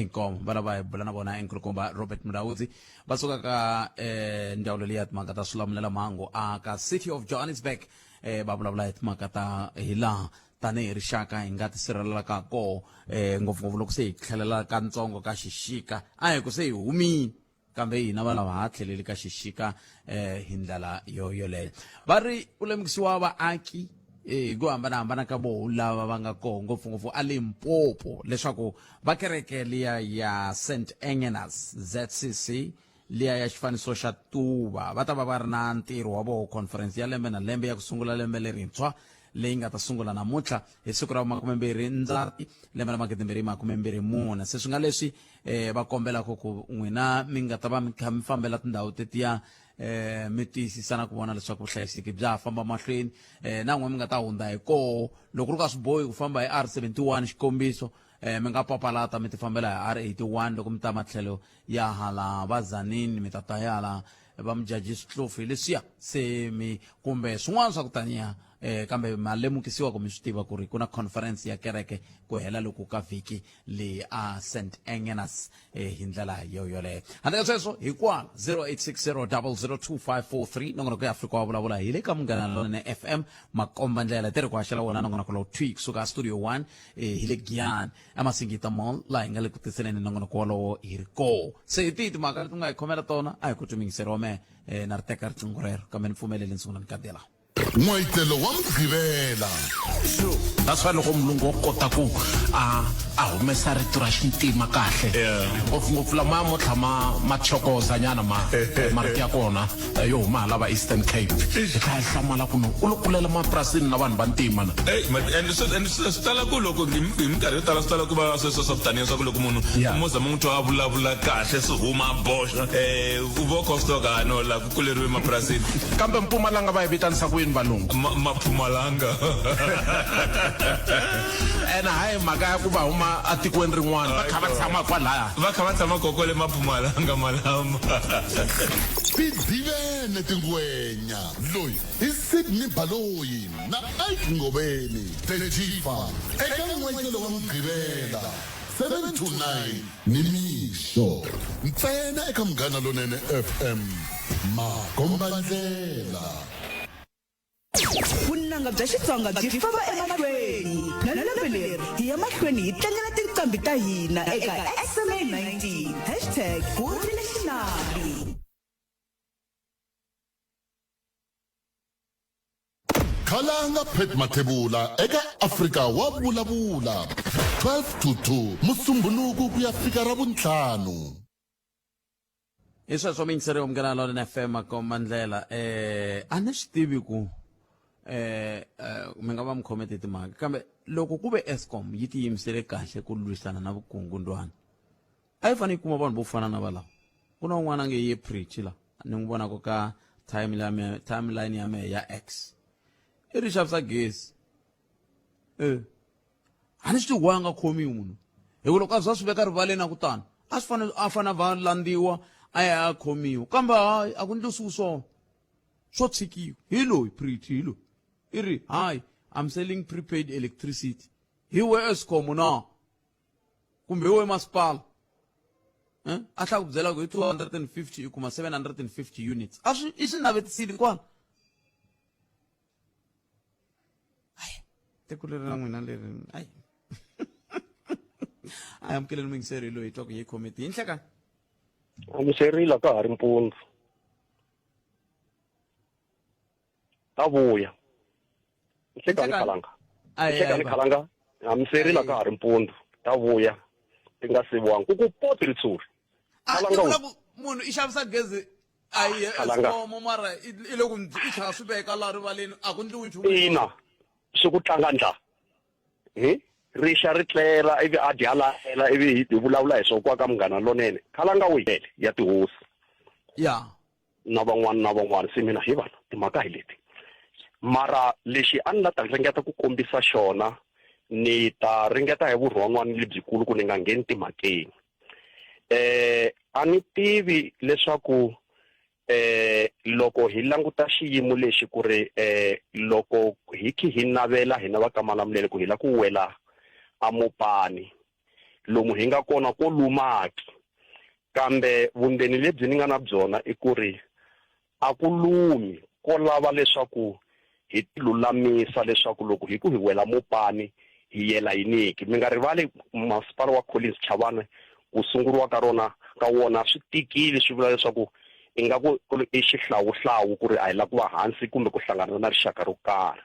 inkomo va lava hi bula na vona enkulukumba Robert Mulaudzi va suka ka eh, ndzawulo leyi ya timhaka ta swilamulela mhangu a ka City of Johannesburg eh, va vulavula hi timhaka ta hi laha tanihi rixaka hi nga tisirhelelaka koho eh, ngopfungopfu loko se hi tlhelela kantsongo ka xixika a hi ku se hi humile kambe hina va lava ha tlheleli ka xixika eh, hi ndlela yo yoleyo va ri ku lemukisiwa vaaki eh, hi ku hambanahambana ka voho lava va nga koho ngopfungopfu a Limpopo leswaku va kereke liya ya St Engenas ZCC liya ya xifaniso xa tuva va ta va va ri na ntirho wa voho conference ya lembe na lembe ya ku sungula lembe lerintshwa leyi nga ta sungula namuntlha hi siku ra 20 Ndzati lembe ra 2024 se swi nga leswi eh va kombelaka ku n'wina mi nga ta va mi kha mi fambela tindhawu tetiya eh mi tiyisisa na ku vona leswaku vuhlayiseki bya ha famba mahlweni eh na n'we mi nga ta hundza hi koho loko ri ka swi bohi ku famba hi R71 xikombiso eh mi nga papalata mi ti fambela hi R81 loko mi ta matlhelo ya hala va Tzaneen mi ta ta ya hala va Mudjadji Switlopfu hi leswiya se mi kumbe swin'wana swa ku taniya eh kambe ma lemukisiwa ku mi swi tiva ku ri ku na conference ya kereke ku hela loko ka vhiki leyi a St Engenas eh, hi ndlela yo yoleyo handle ka sweswo hi kwala 0860002543 nongonoko ya Afrika wa vulavula hi le ka Munghana Lonene FM makomba ndlela tirhi ku haxela wona nongonoko lowu thwi kusuka studio 1 eh, hi le Giyani eMasingita Mall laha hi nga le ku tiseleni nongonoko wolowo hi ri koo se hi tihi timhaka leti u nga hi khomela tona a hi ku twi muyingiseri wa mehe eh, na ri teka riqingho rero kambe ni pfumeleli ni sungula ni kadela N'wayitelo wa Mugqivela. That's why loko mulungu wo kota ku a a humesa rito ra xintima kahle ngopfungopfu lamaya mo tlha ma ma chokoza nyana ma marito ya kona eh, yo huma hala va Eastern Cape hi tlha hi hlamala ku no u lo kulela mapurasini na vanhu va ntima na Ey, ma- and swi and swi swi tala ku loko hi hi minkarhi yo tala swi tala ku va sweswo swa ku taniya swa ku loko munhu mo za mo n'wi twa a vulavula kahle swi huma a boxa um u va u kha u swi tiva ku ah, no la ku kuleriwe emapurasini kambe Mpumalanga va yi vitanisa ku yini valungu Maphumalanga ene hayi mhaka ya ku va huma atikweni rin'wana va kha va tshama kwalaya va kha va tshama koko le Maphumalanga malama Tidivene tingwenya loyi i Sydney Baloyi na Ike Ngobeni The Chifa eka n'wayitelo wa Mugqivela 7 to 9 nimixo ntsena eka Munghana Lonene FM makombandlela. Ku Vunanga bya Xitsonga byi famba emahlweni. Na lembe leri hi ya mahlweni hi tlangela tinqambi ta hina eka SMA 19 hashtag ku rile xinambi. Khalanga Pat Mathebula eka Afrika wa vulavula 12 to 2 Musumbhunuku ku ya fika Ravuntlhanu. Hi sweswo miyingiseri wa Munghana Lonene FM makomba ndlela eh a ni swi tivi ku eh mi nga va mi khome timhaka kambe loko ku ve Eskom yi tiyimisele kahle ku lwisana na vukungundwani a yi fanele yi kuma vanhu vo fana na valava ku na un'wana a nge ye preach la ni n'wi vonaka ka timeline timeline ya mehe ya X i ri xavisa gezi eh a ni swi tivi why a nga khomiwi munhu hi ku loko a za swi veka rivaleni a ku tano a swi fanele a fanele a va landziwa a ya a khomiwa kambe hayi a ku ndlisiwi swona swo tshikiwa hi loyi pretty hi loyi i ri hayi I'm selling prepaid electricity hi we Eskom na kumbe hi we masipala eh? a tlha ku byela ku hi 250 i kuma 750 units a swi i swi navetisile kwala tiko leri ra n'wina leri ayi a amukeleni muyingiseri loyi hi twa ku yi khometi hi nhlekani amuserile ka ha ri mpundzu ta vuya nhlekani khalanga nhlekani khalanga amuserile ka ha ri mpundzu ta vuya ti nga siviwanga ku ku poti ritshuri khalanga munhu i xavisa gezi a yi Eskom mara i le ku i tlhela swi veka laha rivaleni a ku ndliwi nchumu ina swi ku tlanga ndla hi rixa ri tlela ivi a dya laela ivi hi vulavula hi swo kwa ka munghana lonene khalanga wele ya tihosi ya na van'wana na van'wana se mina hi vana timhaka hi leti mara lexi a ni la ta ringeta ku kombisa xona ni ta ringeta hi vurhon'wana lebyikulu ku ni nga ngheni timhakeni eh a ni tivi leswaku eh loko hi languta xiyimo lexi ku ri eh loko hi khi hi navela hina va ka Malamulele ku hi la ku wela amopani lomu hi nga kona ko lumaki kambe vundzeni lebyi ni nga na byona i ku ri A ku lumi, ko lava leswaku hi tilulamisa leswaku loko hi ku hi wela mopani hi yela yiniki. Mi nga rivali masipala wa Collins Chabane ku sunguriwa ka rona ka wona swi tikile swi vula leswaku ingaku ku ri i xihlawuhlawu ku ri a hi lava ku va hansi kumbe ku hlangana na rixaka ro karhi.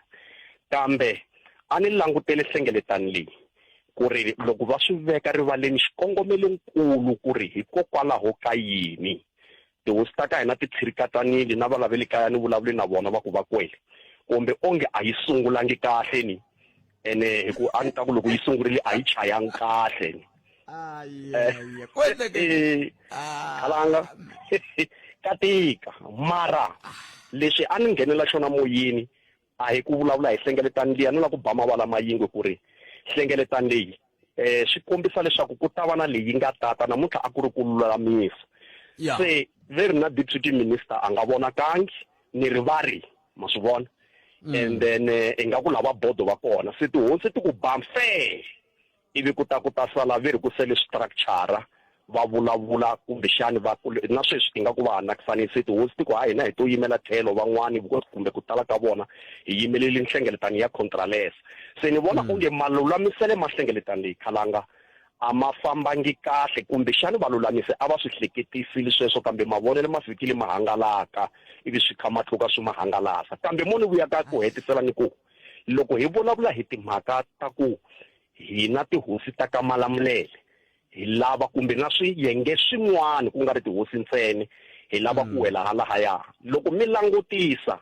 Kambe a ni langutele nhlengeletano leyi ku ri loko va swi veka rivaleni xikongomelonkulu ku ri hikokwalaho ka yini Tihosi ta ka hina ti tshirikatanile na valava le kaya ni vulavule na vona va ku va kwele kumbe onge a yi sungulangi kahle ni ene hi ku a ni ta ku loko yi sungurile a yi chayangi kahle ni eh, khalanga ka tika mara leswi a ni nghenela xona moyeni a hi ku vulavula hi hlengeletano liya no la ku ba mavala ma yingwe ku ri hlengeletano leyi eh swi kombisa leswaku ku ta va na leyi nga tata namuntlha a ku ri ku lulamisa yeah. se ve ri na deputy minister a nga vonakangi ni ri va ri ma swi vona mm. and then eh, ingaku lava bodo va kona se tihosi ti ku bam fe ivi ku ta ku ta sala ve ri ku sele structure va vulavula kumbexani va na sweswi ingaku va ha nakisanisi tihosi ti ku ha hina hi to yimela tlhelo van'wani kumbe ku tala ka vona hi yimeleli nhlengeletano ya contralesa se ni vona mm. onge malulamisele ma nhlengeletano leyi khalanga a ma fambangi kahle kumbexani valulamise a va swi hleketisile sweswo kambe mavonelo ma fikile ma hangalaka ivi swi kha matluka swi ma hangalasa kambe mo ni vuya ka ku hetisela ni ku loko hi vulavula hi timhaka ta ku hina tihosi ta ka Malamulele hi lava kumbe na swiyenge swin'wana ku nga ri tihosi ntsena hi lava ku mm. wela halahaya loko mi langutisa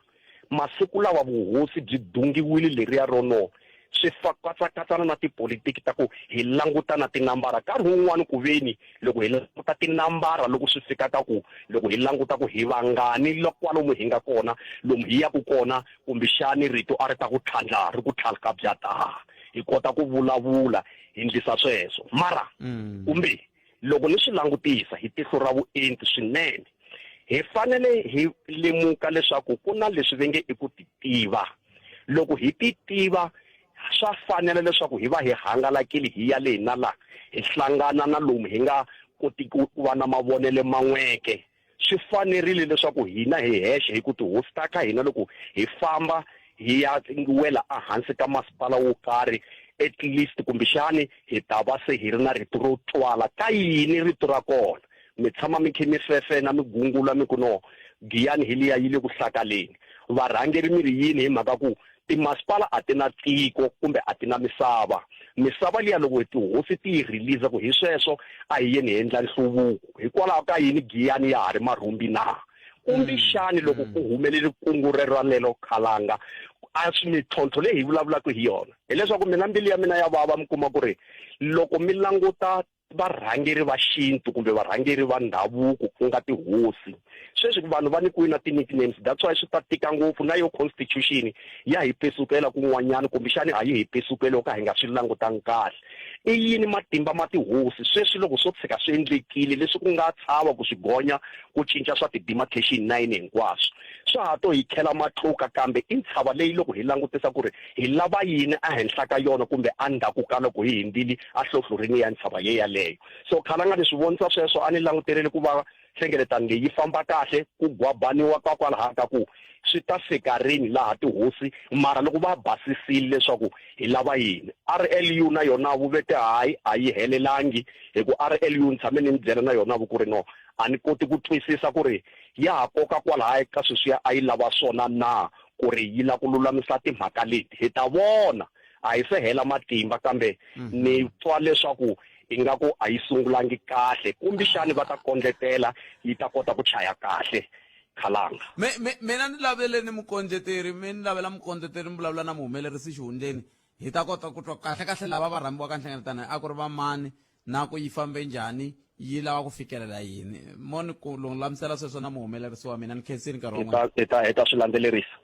masiku lawa vuhosi byi dungiwile leriya ro no swi katsakatsana na tipolitiki ta ku hi languta na tinambara nkarhi wun'wani ku veni loko hi languta tinambara loko swi fika ka ku loko hi languta ku hi vangani kwalomu hi nga kona lomu hi yaku kona kumbexani rito a ri ta ku tlhandla ri ku tlhalka bya ta hi kota ku vulavula hi ndlisa sweswo mara mm. kumbe loko ni swi langutisa hi tihlo ra vuenti swinene hi fanele hi lemuka leswaku ku na leswi ve nge i ku titiva loko hi titiva swa fanela leswaku hi va hi hangalakile hi ya lehi na laha hi hlangana na lomu hi nga kotiki ku va na mavonelo man'weke swi fanerile leswaku hina hi hexe hi ku tihosi ta ka hina loko hi famba hi ya wela ehansi ka masipala wo karhi at least kumbexani hi ta va se hi ri na rito ro twala ka yini rito ra kona mi tshama mi khe mi fefena mi gungula mi ku no Giyani hi liya yi le ku hlakaleni varhangeri mi ri yini hi mhaka ku timasipala a ti na tiko kumbe a ti na misava misava liya loko tihosi ti yi release ku hi sweswo a hi yeni hi endla nhluvuko hikwalaho ka yini Giyani ya ha ri marhumbi na kumbexani loko ku humelele kungu rero ralelo khalanga a swi mintlhontlho leyi hi vulavulaka hi yona hileswaku mina mbilu ya mina ya vava mi kuma ku ri loko mi languta varhangeri va xintu kumbe varhangeri va ndhavuko ku nga tihosi sweswi vanhu va nyikiwe na ti-nicknames that's why swi ta tika ngopfu na yo constitution ya hi pesukela kun'wanyana kumbexani a yi hi pesukeli ka hi nga swi langutangi kahle i yini matimba ma tihosi sweswi loko swo tshika swi endlekile leswi ku nga tshava ku swi gonya ku cinca swa ti-demarcation line hinkwaswo swa ha to hi khela matluka kambe i ntshava leyi loko hi langutisa ku ri hi lava yini ehenhla ka yona kumbe endzhaku ka loko hi hundzile ehlohlorini ya ntshava ye yaleyo so khalanga ni swi vonisa sweswo a ni languterile ku va nhlengeletano leyi yi famba kahle ku gwabaniwa ka kwalaha ka ku swi ta fika rini laha tihosi mara loko va basisile leswaku hi lava yini RLU na yona vu vete hayi a yi helelangi hi ku RLU ni tshame ni mi byela na yona vu ku ri no a ni koti ku twisisa ku ri ya ha koka kwalahaya ka sweswiya a yi lava swona na ku ri yi lava ku lulamisa timhaka leti hi ta vona a hi se hela matimba kambe ni twa leswaku ingaku a yi sungulangi kahle kumbexani va ta kondletela yi ta kota ku chaya kahle khalanga Me, me, mina ni lavele ni mukondleteri mi ni lavela mukondleteri mi vulavula na muhumelerisi xihundleni hi ta kota ku twa kahle kahle lava va rhambiwaka nhlengeletano a ku ri va mani na ku yi fambe njhani yi lava ku fikelela yini mo ni ku lulamisela sweswo na muhumelerisi wa mina ni khensini nkarhi hi ta hi ta hi ta swi landzelerisa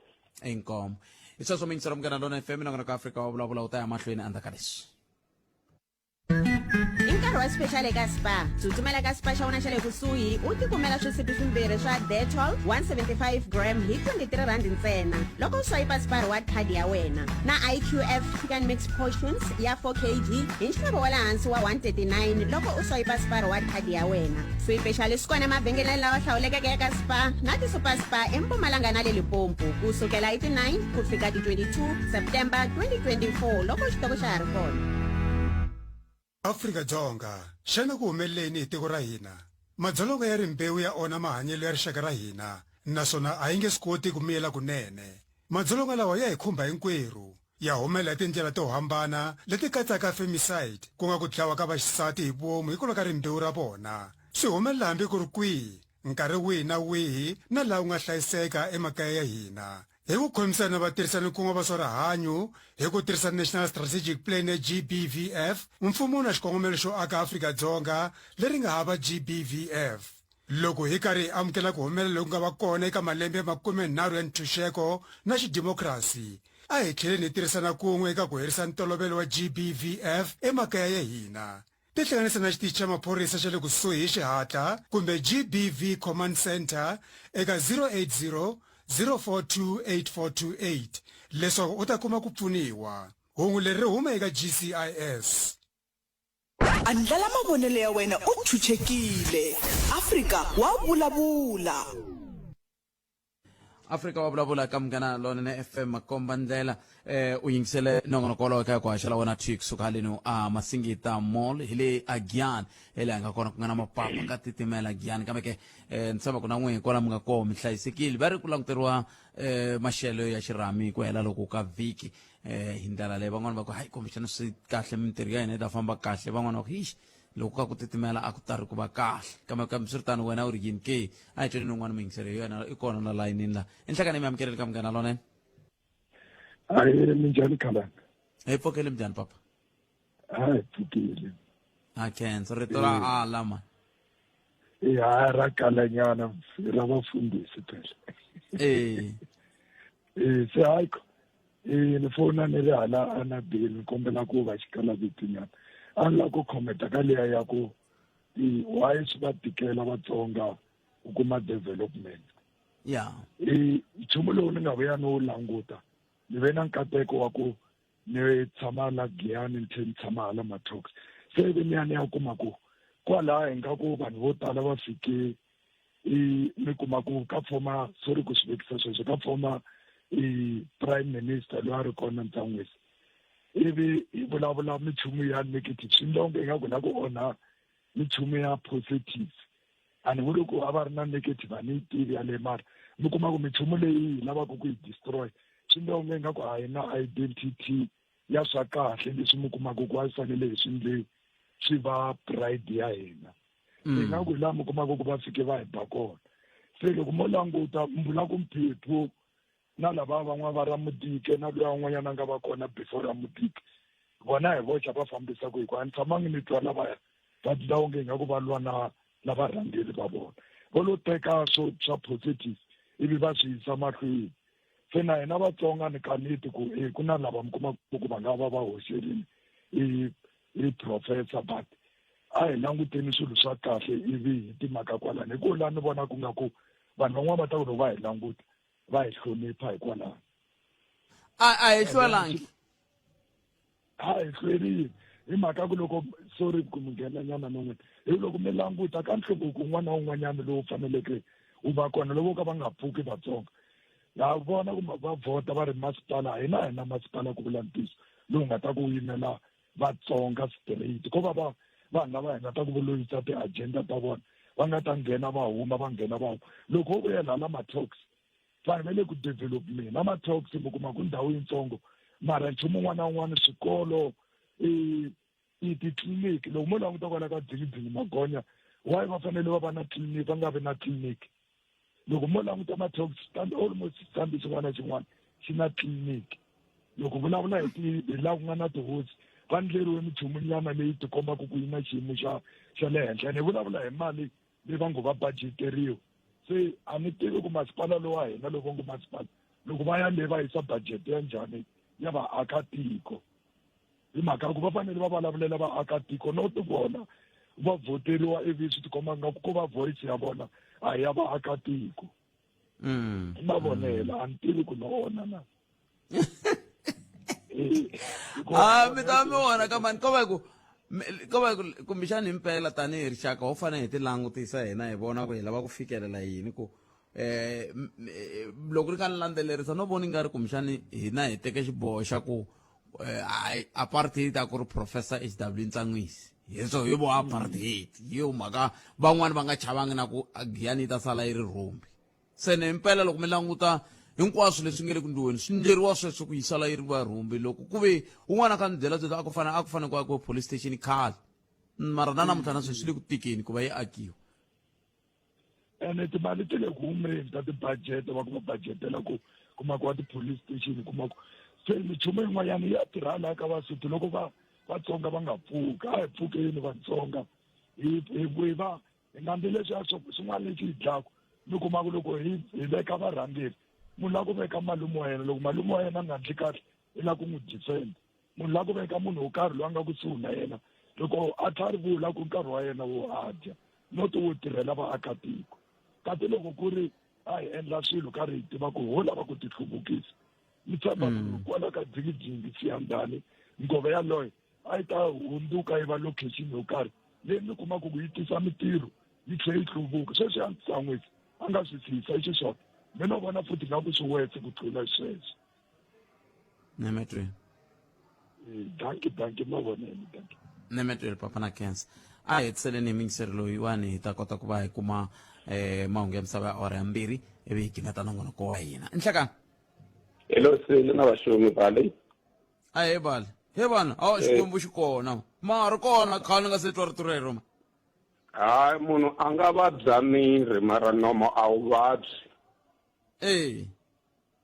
inkomo hi sweswo miyingiselo munghana lona fm nakona ka afrika wa vulavula wu ta ya mahlweni endzhaku ka leswi i nkarhi wa special eka spa tsutsumela ka spa xa wena xa le kusuhi u tikumela swisibi swimbirhi swa detol 175 gram hi 23 rand ntsena loko u swayipa spa reward card ya wena na iqf chicken mix portions ya 4 kg hi nxavo wa le hansi wa 139 loko u swayipa spa reward card ya wena swipexali swi kona emavhengeleni lawa hlawulekeke ya ka spa na ti-super spa empumalanga na le limpopo ku sukela hi ti-9 ku fika ti-22 september 2024 loko xitoko xa ha ri kona Afrika-Dzonga, xana ku humelele yini hi tiko ra hina? Madzolonga ya rimbewu ya onha mahanyelo ya rixaka ra hina naswona a hi nge swi koti ku miyela kunene. Madzolonga lawa ya hi khumba hinkwerhu. Ya humelela hi tindlela to hambana leti katsaka femicide, ku nga ku dlawa ka vaxisati hi vomu hikwalaho ka rimbewu ra vona. Swi humelela hambi ku ri kwihi, nkarhi wihi na wihi na laha ku nga hlayiseka emakaya ya hina. Hi ku khomisana na vatirhisanikun'we va swa rihanyu hi ku tirhisa National Strategic Plan ya GBVF, mfumo wu na xikongomelo xo aka Afrika-Dzonga leri nga hava GBVF. Loko hi karhi hi amukela ku humelela loku nga va kona eka malembe ya 30 ya ntshunxeko na xidimokirasi, a hi tlheleni hi tirhisana kun'we eka ku herisa ntolovelo wa GBVF emakaya ya hina. Tihlanganise na xitichi xa maphorisa xa le kusuhi hi xihatla kumbe GBV Command Centre eka 080 042 8428 leswaku u ta kuma ku pfuniwa. Hungu leri ri huma eka GCIS. Andlala mavonelo ya wena u chuchekile. Afrika wa vulavula. Afrika wa vulavula ka Munghana Lonene FM makomba ndlela eh u yingisele nongonoko wolowo eka ku haxela wena thi kusuka haleni a Masingita Mall hi le a Giyani hi laha nga kona ku nga na mapapa ka titimela Giyani kambe ke eh ni tshemba ku na n'wina kwala mi nga kona mi hlayisekile va ri ku languteriwa eh maxelo ya xirhami ku hela loko ka vhiki eh hi ndlela leyi van'wana va ku hayi kumbexana swi kahle mintirho ya hina yi ta famba kahle van'wana va ku ixi loko ka ku titimela a ku tari ku va kahle kambe kambe swi ri tano wena u ri yini ke a hi tweleni un'wana muyingiseri hi yena i kona la layinini la enhlekani mi amukeleli ka munghana lonene hayi minjhani khalanga hi pfukele minjhani papa hayi pfukile a khensa rito ra ala ma ya ra kalanyana ra vafundhisi phela eh eh se hayi eh ni fona ni ri hala anabeli ni kombela ku va xikalavitinyana a ni lava ku khometa ka liya ya ku why swi va tikela vatsonga ku kuma development ya i nchumu lowu ni nga vuya ni wu languta ni ve na nkateko wa ku ni tshama la Giyani ni tlhela ni tshama hala Matoks se ivi ni ya ni ya kuma ku kwalaha hi nga ku vanhu vo tala va fike i mi kuma ku ka former sorry ku swi vekisa sweswo ka former i prime minister loyi a ri kona Ntsan'wisi ivi hi vulavula minchumu ya negative swi endla onge ingaku la ku onha minchumu ya positive a ni vuli ku a va ri na negative a ni yi tivi yaleyo mara mi kuma ku minchumu leyi hi lavaka ku yi destroy swi endla onge ingaku a hi na identity ya swa kahle leswi mi kumaka ku a swi fanele hi swi ndle swi va pride ya hina ingaku hi laha mi kumaka ku va fike va hi ba kona se loko mo languta mi vula ku mphephu na lava van'wana va Ramodike na luya un'wanyana a nga va kona before Ramodike vona hi voxa va fambisaka hi ku a ni tshamangi ni twa lavaya va dla onge ingaku va lwa na na varhangeri va vona vo lo teka swo swa positive ivi va swi yisa mahlweni se na hina Vatsonga ni kaneti ku e ku na lava mi kuma ku va nga va va hoxerile i i professor but a hi languteni swilo swa kahle ivi hi timhaka kwalano hi ku laha ni vona ku nga ku vanhu van'wana va ta ku loko va hi languta va hi hlonipha hikwalaho a a hi hlwelangi a hi hlwerile hi mhaka ku loko sorry ku mi nghena nyana na n'wina hi loko mi languta ka nhluvuko un'wana na un'wanyana lowu faneleke wu va kona loko ka va nga pfuki Vatsonga ha vona ku va vhota va ri masipala hina hina masipala ku vula ntiyiso lowu nga ta ku yimela Vatsonga straight ko va va vanhu lava hi nga ta ku voloyisa ti-agenda ta vona va nga ta nghena va huma va nghena va huma loko wo vuyela hala ma-talks vanhu va le ku development na ma-talks mi kuma ku ndhawu yitsongo mara nchumu wun'wana na wun'wana swikolo i titliliniki loko mo languta kwala ka dzingidzingi magonya why va fanele va va na tliliniki va nga vi na tliliniki loko mo languta ma-talks stand almost xitandi xin'wana na xin'wana xi na tliliniki loko vulavula hi ti hi laha ku nga na tihosi va ndleriwe minchumunyana leyi tikombaka ku yi na xiyimo xa xa le henhla ene hi vulavula hi mali leyi va ngo va budgeteriwa se a ni tivi ku masipala lowa hina loko ngo masipala loko va ya le va yisa budget ya njhani ya vaakatiko hi mhaka ya ku va fanele va vulavulela vaakatiko not vona va vhoteriwa ivi swi tikomba nga ku ko va voice ya vona a hi ya vaakatiko i mavonelo a ni tivi ku no ona na a mi ta mi vona ka mani ko va ku ko va ku kumbexani himpela tanihi rixaka ho fanele hi ti langutisa hina hi vona ku hi lava ku fikelela yini ku eh loko ri ka ni landzelerisa no vona nga ri kumbexani hina hi teke xiboho xa ku eh, apartheid a ku ri professor h w Ntsan'wisi hi so hi vo apartheid hi yo mhaka van'wani va nga chavangi na ku giyani yi ta sala yi ri rhumbi se ni himpela loko mi languta hinkwaswo leswi nge le ku ndliweni swi ndleriwa sweswo ku yi sala yi ri va rhumbi loko ku ve un'wana a kha ni byela byela a ku fanele a ku fanele ku akiwa police station khale mara na namuntlha na sweswi swi le ku tikeni ku va yi akiwa ene timali ti le ku humeni ta ti-budget va ku va budgetela ku ku makiwa ti-police station kuma ku se minchumu yin'wanyana ya tirha laha ka Vasotho loko va Vatsonga va nga pfuki a hi pfukeni Vatsonga hi hi hi va hi nga ndzi leswiya swo swin'wana lexi hi dlaku mi kuma ku loko hi hi veka varhangeri munhu la ku veka malume wa yena loko malume wa yena a nga ndli kahle i la ku n'wi defend munhu la ku veka munhu wo karhi loyi a nga kusuhi na yena loko a tlha ri vula ku nkarhi wa yena wo a dya not wo tirhela vaakatiko kasi loko ku ri a hi endla swilo karhi hi tiva ku ho lava ku tihluvukisa ni tshemba ku kwala ka dzingidzingi siyandhani ngove yaloye a yi ta hundzuka yi va location yo karhi leyi mi kumaka ku yi tisa mitirho yi tlhela yi hluvuka sweswi ya Ntsan'wisi a nga swi tshisa i xiswona mi no vona futhi nga ku swi wetse ku tlula sweswo nemetweni danki danki mavonelo danki nemetweni papa na cancer a hi hetiseleni hi mingiseri loyiwani hi ta kota ku va hi kuma um mahungu ya misava ya awara ya mbirhi ivi hi gimeta nongonoko wa hina nhlekani hello sele na vaxomi bale a he bale he vana a xikwembu xi kona ma ri kona khale ni nga se twa rito rero ma hayi munhu a nga vabya miri mara nomo a wu vabyi ee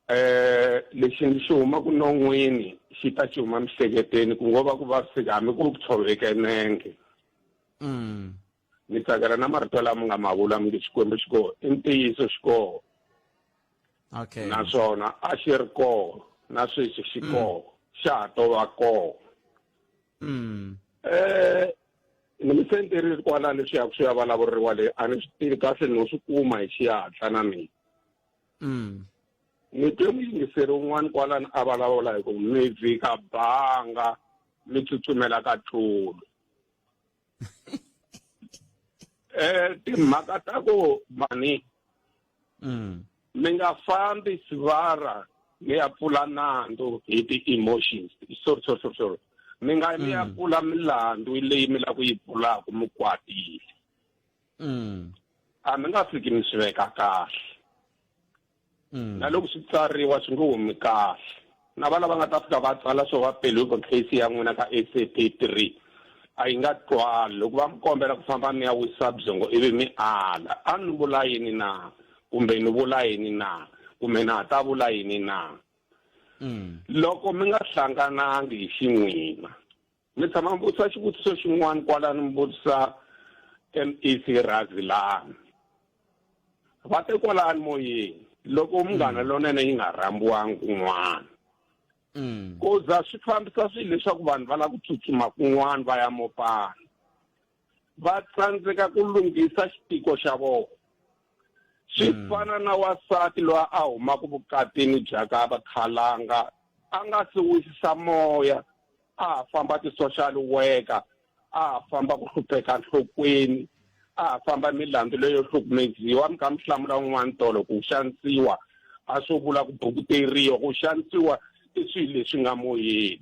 eh lexi ni xi humaka non'wini xi ta xi huma miehleketweni ku ngo va ku vaviseka hambi ku ri ku tshoveke nenge ni tsakela na marito lama nga ma vula mi nge xikwembu xi koho i ntiyiso xi koho okay naswona a xi ri koho na sweswi xi koho xa ha to va koho eh ni mi senterile kwala leswi ya ku swi ya vulavuriwa leyi a ni swi tivi kahle no swi kuma hi xihatla na mina ni twe muyingiseri un'wana kwalani a vulavula hi ku mi vhika banga mi tsutsumela ka tlulu eh timhaka ta ku mani mi nga fambi sivara mi ya pfula nandzu hi ti-emotions sorry sorry sorry sorry mi nga mi ya pfula milandzu leyi mi lava ku yi pfulaka mi kwatile a mi nga fiki mi swi veka kahle na loko swi tsariwa swi nge humi kahle na va lava nga ta fika va tsala swo va peluka case ya n'wina ka SAP 3 a yi nga twali loko va mi kombela ku famba mi ya wisa byongo ivi mi ala a ni vula yini na kumbe ni vula yini na kumbe na ha ta vula yini na loko mi nga hlanganangi hi xin'wina mi tshama mi vutisa xivutiso xin'wana kwalano mi vutisa MEC Razilani va te kwalani moyeni loko munghana lonene yi nga rhambiwangi kun'wana ku za swi fambisa swilo leswaku vanhu va lava ku tsutsuma kun'wana va ya mopana va tsandzeka ku lunghisa xitiko xa vona swi fana na wasati loyi a humaka vukatini bya ka vakhalanga a nga si wisisa moya a ha famba ti-social worker a ha famba ku hlupheka nhlokweni a ha famba milandzu leyo hlukumeziwa mi kha mi hlamula un'wana tolo ku xanisiwa a swo vula ku bukuteriwa ku xanisiwa i swilo leswi nga moyeni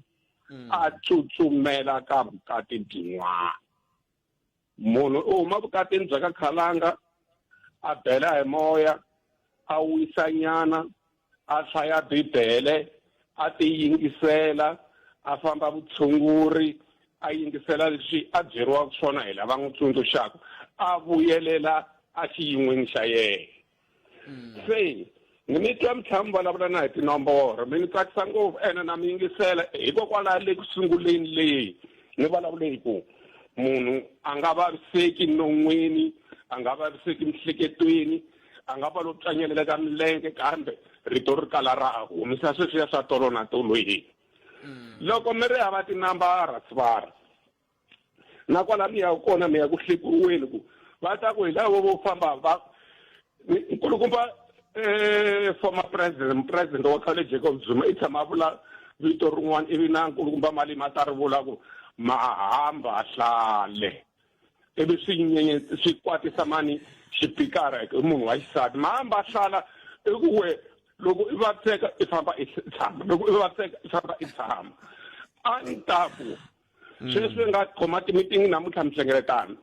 a tsutsumela ka vukati byin'wana munhu u huma vukatini bya ka khalanga a bela hi moya a wisa nyana a hlaya bibele a ti yingisela a famba vutshunguri a yingisela leswi a byeriwaka swona hi lava n'wi tsundzuxaka a vuyelela a xiyin'weni xa yena se ni mi twa mi tlhela mi vulavula na hi tinomboro mi ni tsakisa ngopfu ene na mi yingisela hikokwalaho le ku sunguleni leyi ni vulavule hi ku munhu a nga vaviseki non'wini a nga vaviseki miehleketweni a nga va lo pyanyelela ka milenge kambe rito ri kala ra humisa sweswiya swa tolo na tolweni loko mi ri hava tinambara sivara na kwala mi ya kona mi ya ku hlekuriweni ku va ta ku hi lavo vo famba va nkulukumba eh former president president wa khale Jacob Zuma i tshama a vula vito rin'wana ivi na nkulukumba Malema ta ri vula ku mahamba hlale ivi swi nyenye swi kwatisa mani xipikara i munhu wa xisati mahamba hlala i ku we loko i vaviseka i famba i tshama loko i vaviseka i famba i tshama a ni ta ku sweswi nga khoma timitingi namuntlha mihlengeletano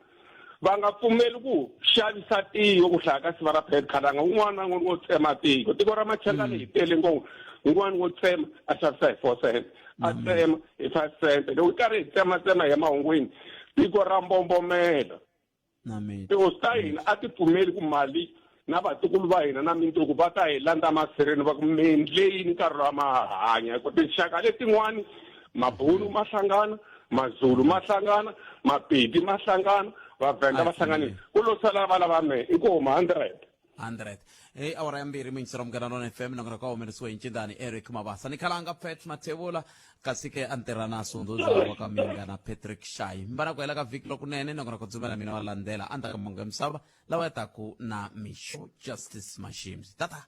va nga pfumeli ku xavisa tiko ku hlaya ka siva ra phet khalanga un'wana na un'wana wo tsema tiko tiko ra machangani hi tele ngopfu un'wana wo tsema a xavisa hi four cent a tsema hi five cent loko hi karhi hi tsematsema hi ya mahungwini tiko ra mbombomela tihosi ta hina a ti pfumeli ku mali na vatukulu va hina na mintuku va ta hi landza masirheni va ku mi endle yini nkarhi lowa ma hanya hikuva tinxaka letin'wani mabulu ma hlangana mazulu ma hlangana mapedi ma hlangana vavhenda va hlanganile ku lo sala va lava mehe i ku huma 100 100 hey awara ya mbirhi muyingiseri wa munghana lona fm nakona ka humelerisiwe hi ncindani eric mabasa ni khalanga pet mathevula kasi ke a ntirha na sundhuza wa ka minga na patrick shayi mbana ku hela ka vhiki lokunene nakona ku dzumela mina wa landzela endzhaku ka mahungu ya misava lawa ya taku na mixo justice mashims tata.